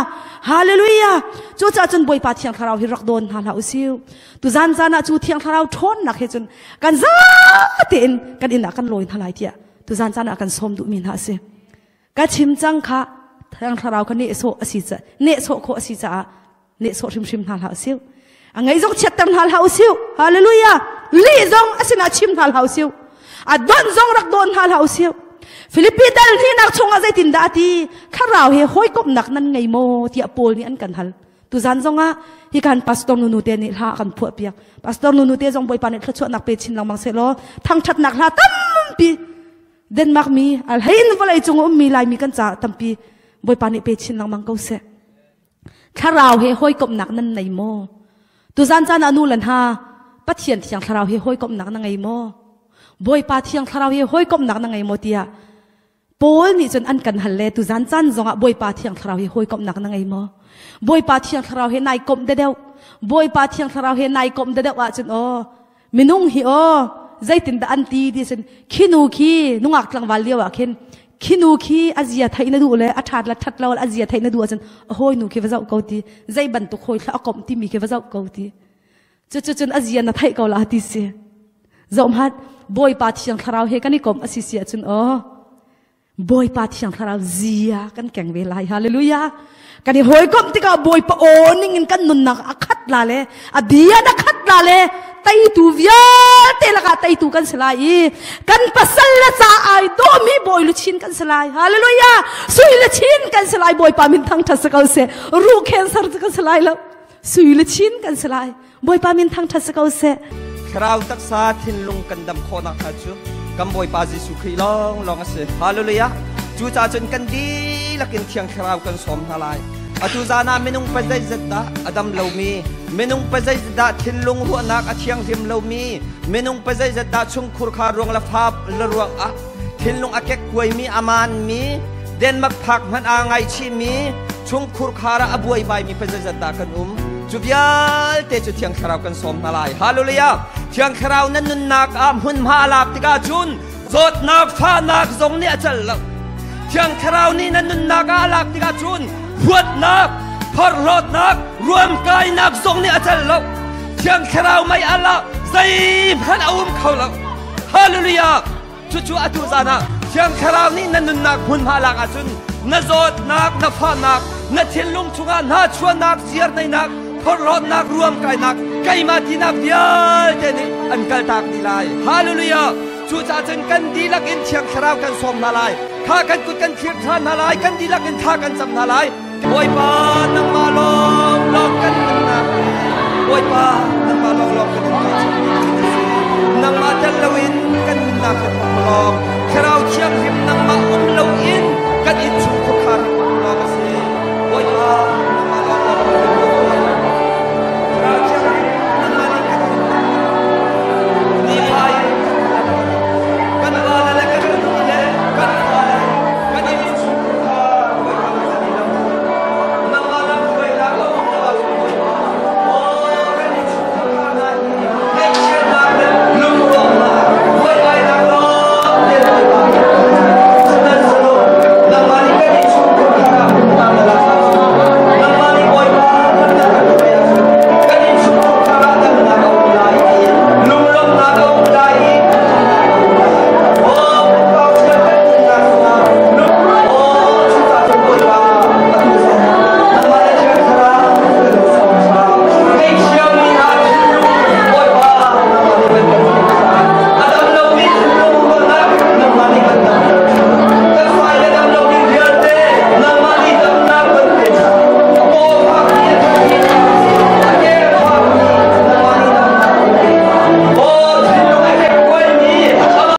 S1: Hallelujah. Cucaah cun Bawipa Thiang Thlarau hi rak dawn hna hlah usih. Tuzan zan ah cu Thiang Thlarau ṭhawnnak he cun kan zate in kan inn ah kan lawi hna lai tiah tuzan caan ah kan sawm duhmi hna a si. Ka chim cang kha Thiang Thlarau kha nehsawh a si ca nehsawh khawh a si caah nehsawh hrimhrim hna hlah usih. A ngei zong chiatter hna hlah usih. Hallelujah. Lih zong a sinah chim hna hlah usih. A don zong rak don hna hlah usih. Filipi dal hnihnak chungah zeitindah a ti? Thlarau he hawikomhnak nan ngei maw? tiah Paul nih an kan hal. Tuzan zongah hi kan pastor nunu te nih hla kan phuah piak. Pastor nunu te zong Bawipa nih thluachuahnak pe chin lengmang sehlaw thangthatnak hla tampi Denmark mi alhein vawlei cung ummi Laimi kan caah tampi Bawipa nih pe chin lengmang ko seh. Thlarau he hawikomhnak nan nei maw? Tuzan caan ah nu le hna Pathian thiang thlarau he hawikomhnak na ngei maw? Bawipa thiang thlarau he hawikomhnak na ngei maw tiah Paul nih cun an kan hal le tuzan caan zongah Bawipa thiang thlarau he hawikomhnak na ngei maw? Bawipa thiang thlarau he nai komh dedeuh. Bawipa thiang thlarau he nai komh dedeuh ahcun aw Minung hi aw zeitindah an ti ti sin khi nu khi nungak tlangval lio ah khin khi nu khi a zia theih na duh le a ṭhat le ṭhat lo a zia theih na duh ahcun a hawi nu khi va zoh ko ti zei bantuk hawi thla a komh timi khi va zoh ko ti cucu cun a zia na theih ko la ti si zoh hmanh Bawipa thiang thlarau he kan i komh a si si ahcun aw Bawipa Thiang Thlarau zia kan keng ve lai. Hallelujah. Kan i hawikomh tikah Bawipa aw ning in kan nunnak a khat la le a bia na khat la le teitu vialte lakah teitu kan si lai i kan pasal le ca ai dawmi bawi luchin kan si lai. Hallelujah. Sui luchin kan si lai Bawipa min thangṭhat si ko seh. Ruh cancer kan si lai lo. Sui luchin kan si lai. Bawipa min thangṭhat si ko seh.
S2: Thlarau taksa thinlung kan dam khawhnak hnga cu kan Bawipa Jesuh Khrih lawnglawng a si. Hallelujah. Cucaah cun kan dihlak in Thiang Thlarau kan sawm hna lai. Atu zan ah minung pa zeizat dah a dam lomi, minung pa zeizat dah thinlung ruahnak a thianghlim lomi, minung pa zeizat dah chungkhur kha ruang le fa le ruang ah thinlung a kekkuaimi, a maanmi, Denmark phak hmanh aa ngaichihmi, chungkhur khar ah a buaibaimi pa zeizat dah kan um. Cu vialte cu Thiang Thlarau kan sawm hna lai. Hallelujah! Thiang Thlarau nan nunnak ah hmunhma a lak tikah cun zawtnak fahnak zong nih a celh lo. Thiang Thlarau nih nan nunnak ah a lak tikah cun huatnak, phorhlawtnak, ruamkainak zong nih a celh lo. Thiang Thlarau mei al ah zeihmanh a um kho lo. Hallelujah! Cucu atu zan ah Thiang Thlarau nih na nunnak hmunhma lak ahcun na zawtnak, na fahnak, na thinlung chungah hnachuahnak, ziarneinak, phorhlawtnak, ruamkainak, keimah tinak vialte nih an kaltak dih lai. Hallelujah! Cucaah cun kan dihlak in Thiang Thlarau kan sawm hna lai. Kha kan kut kan thlir ṭhan hna lai. Kan dihlak in thla kan cam hna lai. Bawipa, nangmah lawng lawng kan nunnak. Bawipa.